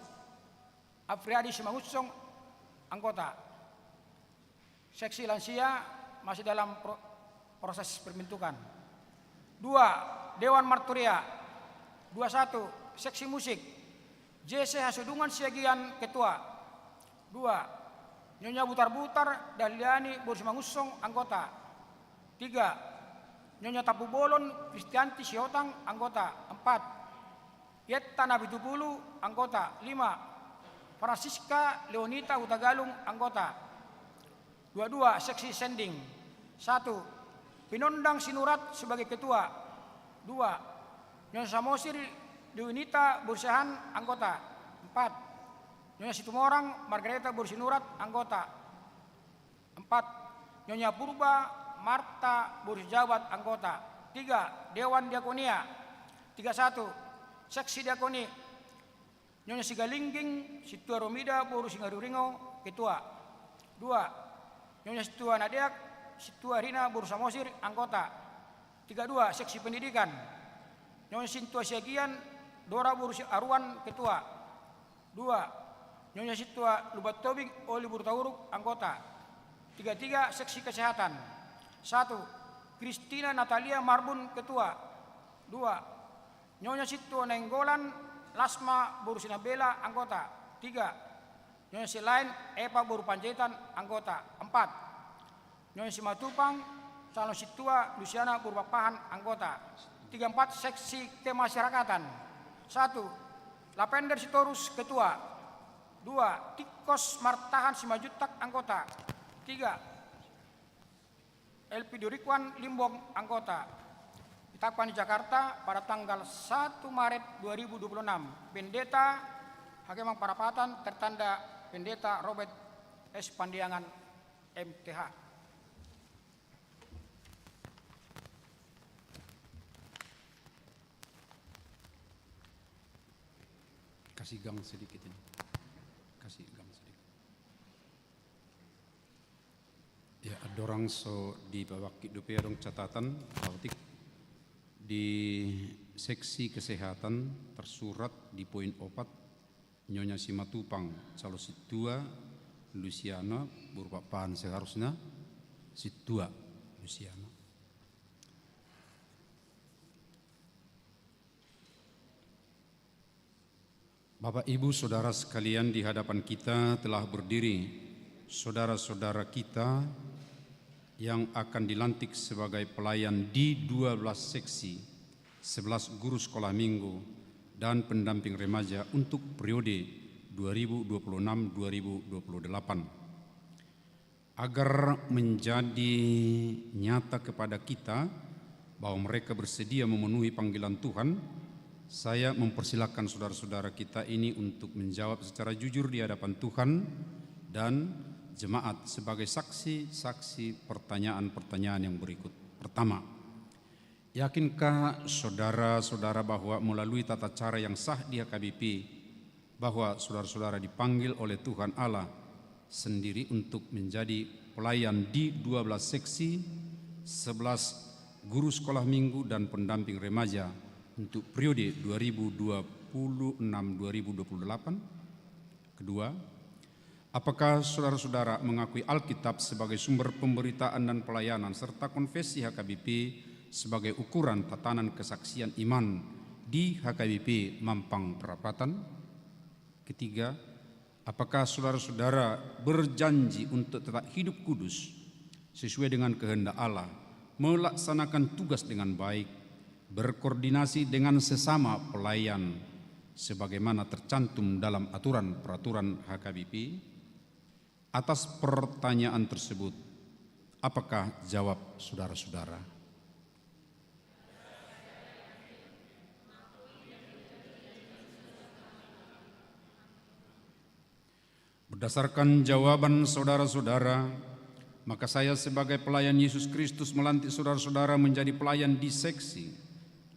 Afriadi Simangunsong, anggota. Seksi lansia masih dalam pro-, proses pembentukan. Dua, Dewan Marturia. Dua satu, seksi musik, J C Hasudungan Siagian, ketua. Dua, Nyonya Butar-butar Dahliani boru Simangunsong, anggota. Tiga, Nyonya Tampubolon Kristianti Siotang, anggota. Empat, Yetta Napitupulu, anggota. Lima, Francisca Leonita Hutagalung, anggota. Dua dua, seksi sending. Satu, Pinondang Sinurat sebagai ketua. Dua, Nyonya Samosir Dewinita boru Siahaan, anggota. Empat, Nyonya Situmorang Margareta boru Sinurat, anggota. Empat, Nyonya Purba Marta boru Sijabat, anggota. Tiga, Dewan Diakonia. Tiga satu, seksi diakoni, Nyonya Sigalingging Sintua Romida boru Singaruringo, ketua. Dua, Nyonya Sintua Nadeak Sintua Rina boru Samosir, anggota. Tiga dua, seksi pendidikan, Nyonya Sintua Siagian Dora boru Siaruan, ketua. Dua, Nyonya Sintua Lumban Tobing Oli boru Hutauruk, anggota. Tiga tiga, seksi kesehatan. Satu, Kristina Natalia Marbun, ketua. Dua, Nyonya Sintua Nainggolan Lasma boru Sinambela, anggota. Tiga, Nyonya Silaen Epa boru Panjaitan, anggota. Empat, Nyonya Simatupang, calon Sintua Lusiana boru Pakpahan, anggota. Tiga empat, seksi kemasyarakatan. Satu, Lapender Sitorus, ketua. Dua, Tingkos Martahan Simanjuntak, anggota. Tiga, Elpi Durikwan Limbong, anggota. Ditetapkan di Jakarta pada tanggal satu Maret dua ribu dua puluh enam. Pendeta Hakemang Parapatan, tertanda Pendeta Robert S Pandiangan, M T H. Kasih gang sedikit ini. Kasih gang sedikit. Ya, andorang so dipabangkit dope, adong catatan, Pak Otik. Di seksi kesehatan tersurat di poin opat, Nyonya Simatupang, calon Sintua Lusiana boru Pakpahan, seharusnya Sintua Lusiana. Bapak, Ibu, Saudara sekalian, di hadapan kita telah berdiri saudara-saudara kita yang akan dilantik sebagai pelayan di dua belas seksi, sebelas guru sekolah minggu, dan pendamping remaja untuk periode dua ribu dua puluh enam dua ribu dua puluh delapan. Agar menjadi nyata kepada kita bahwa mereka bersedia memenuhi panggilan Tuhan, saya mempersilahkan saudara-saudara kita ini untuk menjawab secara jujur di hadapan Tuhan dan jemaat sebagai saksi-saksi pertanyaan-pertanyaan yang berikut. Pertama, yakinkah saudara-saudara bahwa melalui tata cara yang sah di H K B P, bahwa saudara-saudara dipanggil oleh Tuhan Allah sendiri untuk menjadi pelayan di dua belas seksi, sebelas guru sekolah minggu dan pendamping remaja untuk periode dua ribu dua puluh enam dua ribu dua puluh delapan? Kedua, apakah saudara-saudara mengakui Alkitab sebagai sumber pemberitaan dan pelayanan serta konfesi H K B P sebagai ukuran tatanan kesaksian iman di H K B P Mampang Perapatan? Ketiga, apakah saudara-saudara berjanji untuk tetap hidup kudus sesuai dengan kehendak Allah, melaksanakan tugas dengan baik, berkoordinasi dengan sesama pelayan sebagaimana tercantum dalam aturan peraturan H K B P? Atas pertanyaan tersebut, apakah jawab saudara-saudara? Berdasarkan jawaban saudara-saudara, maka saya sebagai pelayan Yesus Kristus melantik saudara-saudara menjadi pelayan di seksi,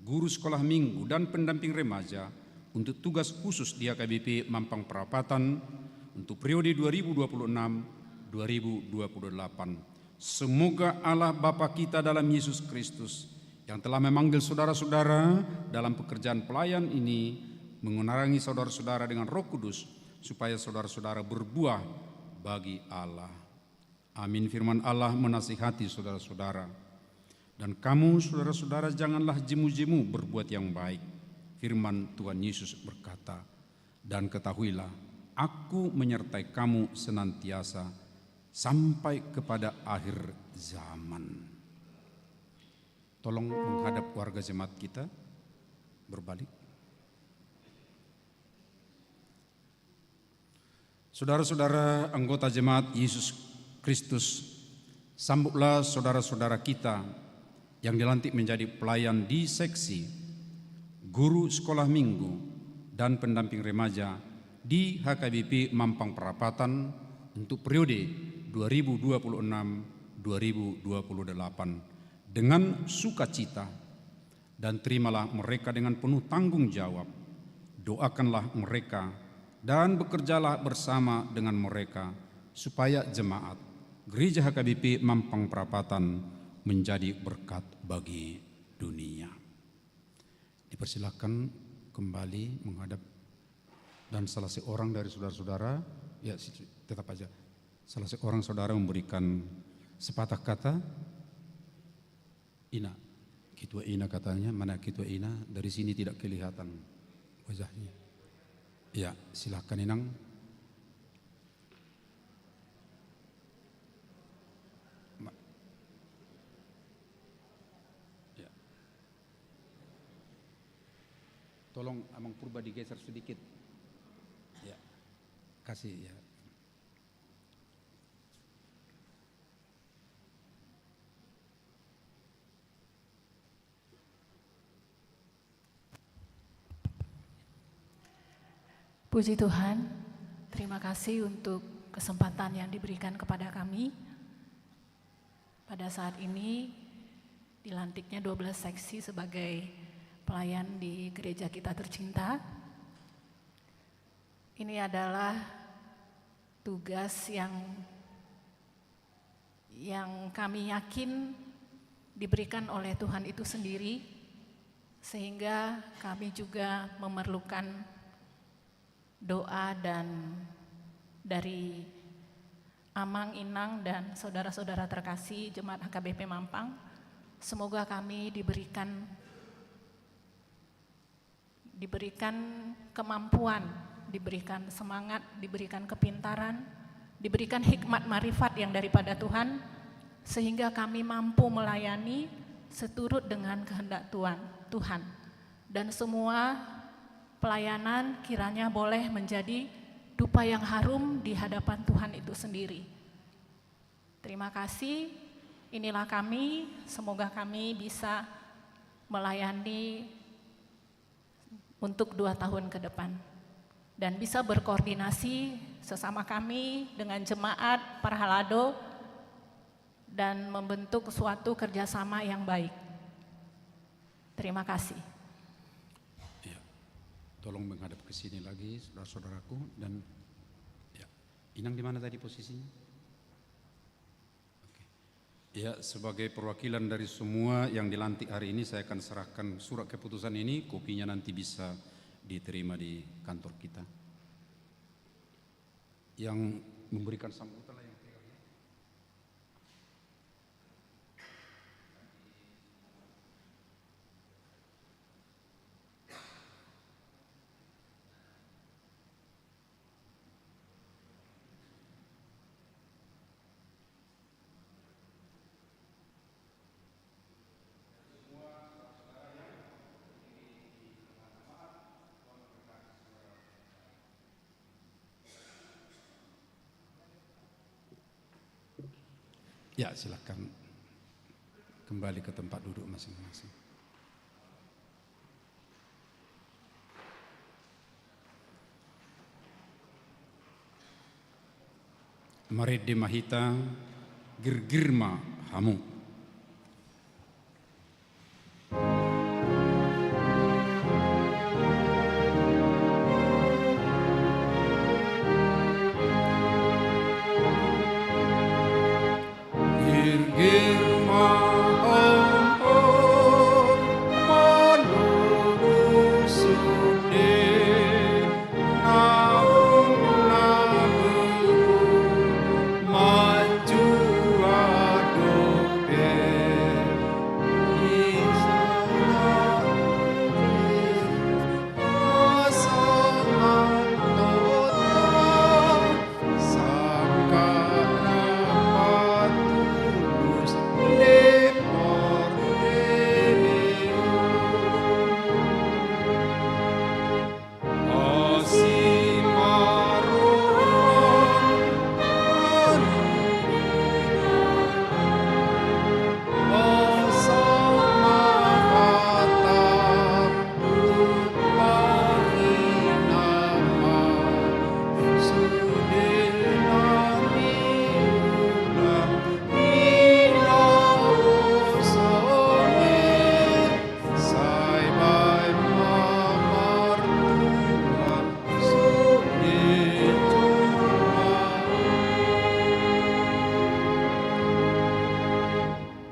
guru sekolah minggu, dan pendamping remaja untuk tugas khusus di H K B P Mampang Perapatan untuk periode dua ribu dua puluh enam dua ribu dua puluh delapan. Semoga Allah Bapa kita dalam Yesus Kristus, yang telah memanggil saudara-saudara dalam pekerjaan pelayan ini, mengenarangi saudara-saudara dengan Roh Kudus, supaya saudara-saudara berbuah bagi Allah. Amin. Firman Allah menasihati saudara-saudara. Dan kamu, saudara-saudara, janganlah jemu-jemu berbuat yang baik. Firman Tuhan Yesus berkata, dan ketahuilah, Aku menyertai kamu senantiasa sampai kepada akhir zaman. Tolong menghadap warga jemaat kita, berbalik. Saudara-saudara anggota jemaat Yesus Kristus, sambutlah saudara-saudara kita yang dilantik menjadi pelayan di seksi, guru sekolah minggu, dan pendamping remaja di H K B P Mampang Perapatan untuk periode dua ribu dua puluh enam dua ribu dua puluh delapan dengan sukacita, dan terimalah mereka dengan penuh tanggung jawab. Doakanlah mereka dan bekerjalah bersama dengan mereka, supaya jemaat Gereja H K B P Mampang Perapatan menjadi berkat bagi dunia. Dipersilakan kembali menghadap, dan salah seorang dari saudara-saudara, ya, si-, tetap aja, salah seorang saudara memberikan sepatah kata. Ina, ketua Ina katanya, mana ketua Ina? Dari sini tidak kelihatan wajahnya. Ya, silakan, Inang. Ma-, ya. Tolong Amang Purba digeser sedikit. Ya. Kasih, ya. Puji Tuhan, terima kasih untuk kesempatan yang diberikan kepada kami. Pada saat ini, dilantiknya dua belas seksi sebagai pelayan di gereja kita tercinta. Ini adalah tugas yang yang kami yakin diberikan oleh Tuhan itu sendiri, sehingga kami juga memerlukan doa dan dari Amang, Inang, dan saudara-saudara terkasih Jemaat H K B P Mampang. Semoga kami diberikan diberikan kemampuan, diberikan semangat, diberikan kepintaran, diberikan hikmat marifat yang daripada Tuhan, sehingga kami mampu melayani seturut dengan kehendak Tuhan, Tuhan. Dan semua pelayanan kiranya boleh menjadi dupa yang harum di hadapan Tuhan itu sendiri. Terima kasih. Inilah kami, semoga kami bisa melayani untuk dua tahun ke depan dan bisa berkoordinasi sesama kami dengan jemaat Parhalado dan membentuk suatu kerjasama yang baik. Terima kasih. Ya. Tolong menghadap ke sini lagi, saudara-saudaraku. Dan, ya, Inang di mana tadi posisinya? Oke. Ya, sebagai perwakilan dari semua yang dilantik hari ini, saya akan serahkan surat keputusan ini, kopinya nanti bisa diterima di kantor kita. Yang memberikan sambutan lah yang pegang, ya. Ya, silakan kembali ke tempat duduk masing-masing. Marende ma hita, girgir ma hamu.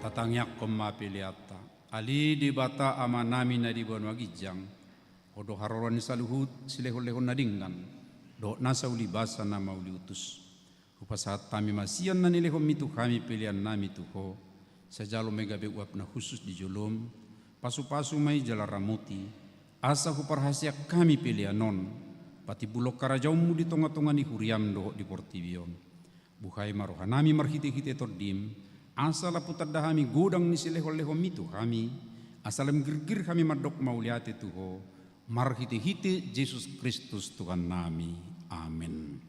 Tatangiangkon ma peleanta. Ale Debata Amanami na di banua ginjang, Ho do haroroan ni saluhut silehonlehon na denggan dohot nasa ulibasa na mauliutus. Hupasahat hami ma sian na nilehonMi tu hami peleannami tu Ho. Sai jalo ma i gabe uap na hushus di joloM. Pasupasu ma i jala ramoti, asa huparhaseang hami pelean on patimbulhon harajaonMu di tongatonga ni huriaM dohot di portibi on. Buhai ma rohanami marhitehite TondiM, asa lam hutanda hami godang ni silehonlehonMi tu hami, asa lam girgir hami mandok mauliate tu Ho, marhitehite Jesus Kristus Tuhannami. Amen.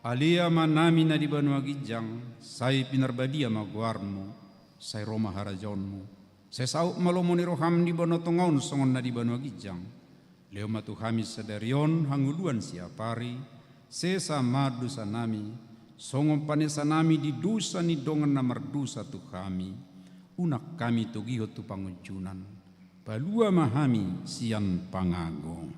Ale Amanami na di banua ginjang, sai pinarbadia ma goarMu, sai ro ma harajaonMu, sai saut ma lomo ni rohaM di banua tonga on songon na di banua ginjang. Lehon ma tu hami sadari on hangoluan siapari, sesa ma dosanami, songon panesanami di dosa ni dongan na mardosa tu hami. Unang hami togihon tu pangunjunan, palua ma hami sian pangago.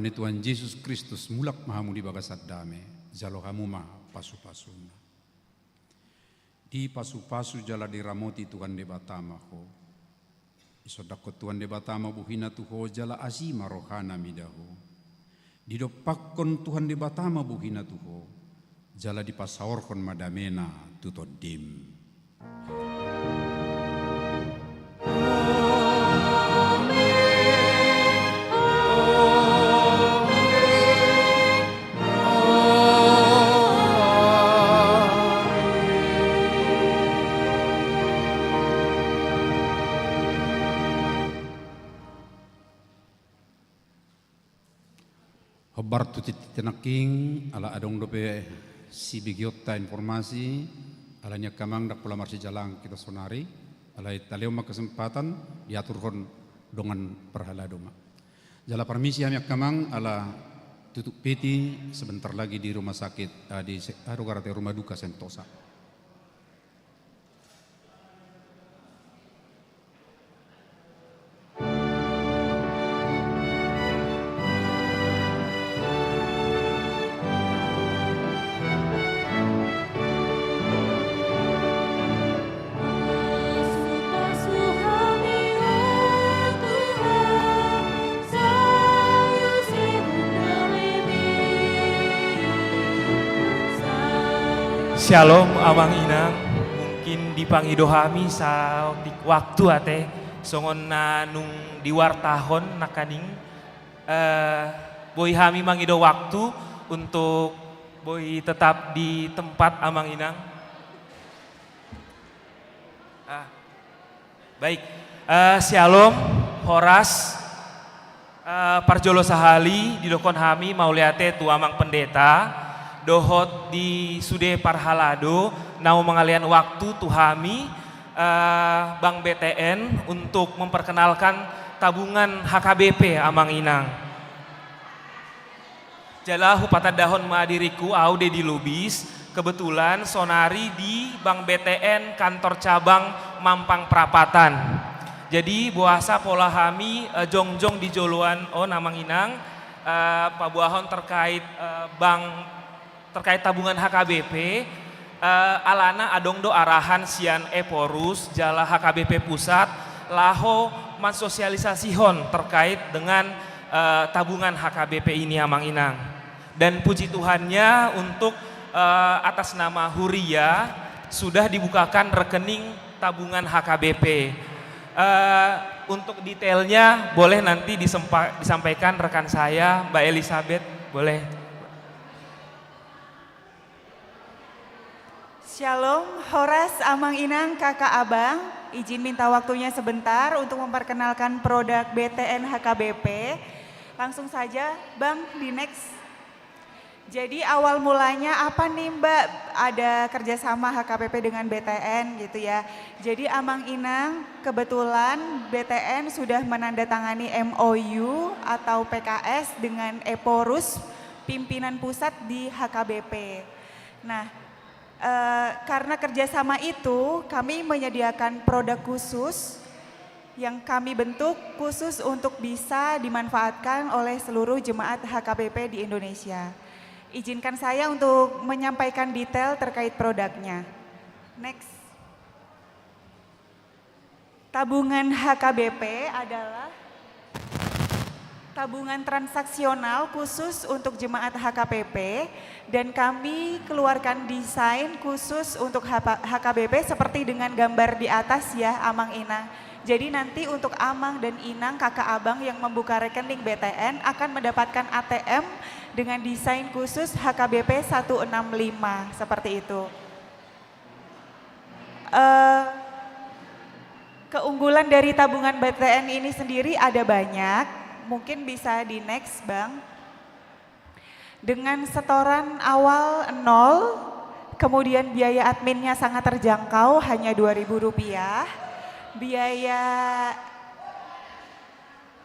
Ni Tuhan Jesus Kristus, mulak ma hamu di bagasan dame, jalo hamu ma pasu-pasuna. Dipasupasu jala diramoti Tuhan Debata ma ho. Disondangkon Tuhan Debata ma bohina tu ho jala asi ma rohana mida ho. Didompakkon Tuhan Debata ma bohina tu ho, jala dipasaorhon ma damena tu tondim. Hombar tu tintin nangkin, ala adong dope sibegionta informasi, alani i angka amang ndang pola marsijalangan hita saonari, alai talehon ma kesempatan diaturhon dongan parhalado ma. Jala parmisi hami angka amang, ala tutup peti sebentar lagi di rumah sakit, eh, di se-, ah, Rogarate, rumah duka Sentosa. Syalom, Amang Inang. Mungkin dipangido hami saotik waktu ate, songon na nung diwartahon nangkaning, eh, boi hami mangido waktu untuk boi tetap di tempat, Amang Inang. Ah. Baik, eh, syalom, horas, eh, parjolo sahali didokkon hami mauliate tu Amang Pendeta, dohot di sude parhalado, naung mangalean waktu tu hami, eh, Bank B T N untuk memperkenalkan tabungan H K B P, Amang Inang. Jala hupatandahon ma diringku, au Dedi Lubis, kebetulan saonari di Bank B T N kantor cabang Mampang Prapatan. Jadi, boasa pola hami, eh, jongjong di joloan on, Amang Inang, eh, paboahon terkait, eh, bank, terkait tabungan H K B P, eh, alana adong do arahan sian Ephorus jala H K B P Pusat laho mansosialisasihon terkait dengan, eh, tabungan H K B P ini, Amang Inang. Dan puji Tuhannya, untuk, eh, atas nama Huria sudah dibukakan rekening tabungan H K B P. Eh, untuk detailnya boleh nanti disempa-, disampaikan rekan saya, Mbak Elizabeth, boleh. Syalom, horas Amang Inang, Kakak Abang. Izin minta waktunya sebentar untuk memperkenalkan produk B T N H K B P. Langsung saja, Bang, di next. Jadi, awal mulanya apa nih, Mbak, ada kerjasama H K B P dengan B T N gitu ya? Jadi, Amang Inang, kebetulan B T N sudah menandatangani M O U atau P K S dengan Ephorus, pimpinan pusat di H K B P. Nah, eh, karena kerjasama itu, kami menyediakan produk khusus yang kami bentuk khusus untuk bisa dimanfaatkan oleh seluruh jemaat H K B P di Indonesia. Izinkan saya untuk menyampaikan detail terkait produknya. Next. Tabungan H K B P adalah tabungan transaksional khusus untuk jemaat H K B P, dan kami keluarkan desain khusus untuk H P, H K B P seperti dengan gambar di atas ya, Amang Inang. Jadi nanti untuk Amang dan Inang, kakak abang yang membuka rekening B T N akan mendapatkan A T M dengan desain khusus H K B P satu enam lima, seperti itu. Eh, keunggulan dari tabungan B T N ini sendiri ada banyak. Mungkin bisa di next, Bang. Dengan setoran awal nol, kemudian biaya adminnya sangat terjangkau, hanya dua ribu rupiah. Biaya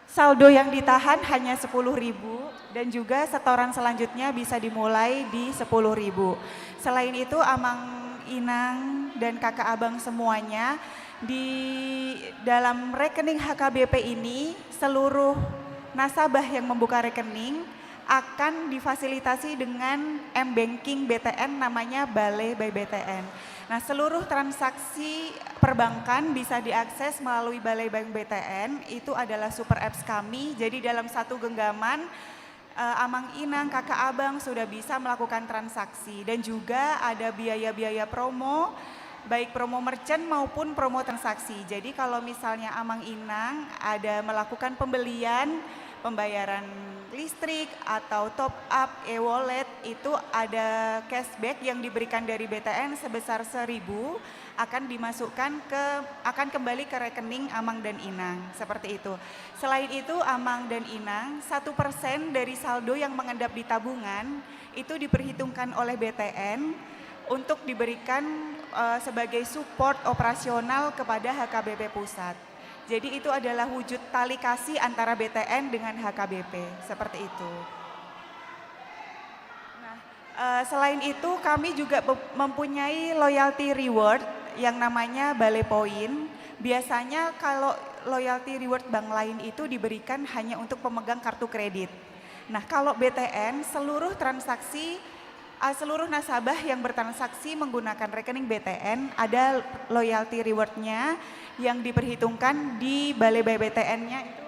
saldo yang ditahan hanya sepuluh ribu, dan juga setoran selanjutnya bisa dimulai di sepuluh ribu. Selain itu, Amang Inang dan kakak abang semuanya, di dalam rekening H K B P ini, seluruh nasabah yang membuka rekening akan difasilitasi dengan m-banking B T N, namanya Bale by B T N. Nah, seluruh transaksi perbankan bisa diakses melalui Bale by B T N, itu adalah super apps kami. Jadi dalam satu genggaman, eh, amang inang, kakak abang sudah bisa melakukan transaksi. Dan juga ada biaya-biaya promo, baik promo merchant maupun promo transaksi. Jadi kalau misalnya amang inang ada melakukan pembelian, pembayaran listrik atau top up e-wallet, itu ada cashback yang diberikan dari B T N sebesar seribu, akan dimasukkan ke, akan kembali ke rekening amang dan inang, seperti itu. Selain itu, amang dan inang, satu persen dari saldo yang mengendap di tabungan itu diperhitungkan oleh B T N untuk diberikan, eh, sebagai support operasional kepada H K B P pusat. Jadi itu adalah wujud tali kasih antara B T N dengan H K B P, seperti itu. Nah, eh, selain itu kami juga be-, mempunyai loyalty reward yang namanya Bale Point. Biasanya kalau loyalty reward bank lain itu diberikan hanya untuk pemegang kartu kredit. Nah, kalau B T N, seluruh transaksi, eh, seluruh nasabah yang bertransaksi menggunakan rekening B T N ada loyalty reward-nya yang diperhitungkan di Bale by B T N-nya itu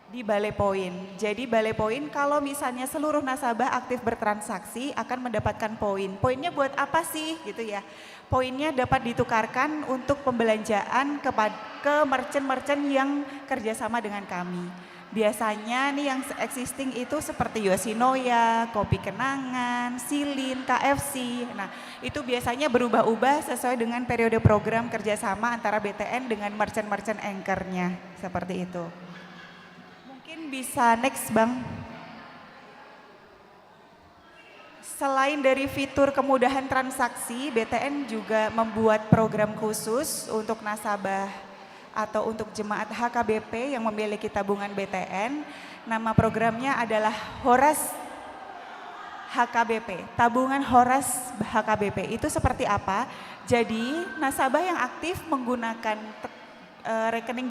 di Bale Point. Jadi Bale Point kalau misalnya seluruh nasabah aktif bertransaksi akan mendapatkan poin. Poinnya buat apa sih gitu ya? Poinnya dapat ditukarkan untuk pembelanjaan kepad-, ke merchant-merchant yang kerjasama dengan kami. Biasanya nih yang existing itu seperti Yoshinoya, Kopi Kenangan, Silin, K F C. Nah, itu biasanya berubah-ubah sesuai dengan periode program kerjasama antara B T N dengan merchant-merchant anchor-nya. Seperti itu. Mungkin bisa next, Bang. Selain dari fitur kemudahan transaksi, B T N juga membuat program khusus untuk nasabah atau untuk jemaat H K B P yang memiliki tabungan B T N. Nama programnya adalah Horas H K B P, Tabungan Horas H K B P. Itu seperti apa? Jadi, nasabah yang aktif menggunakan te-, eh, rekening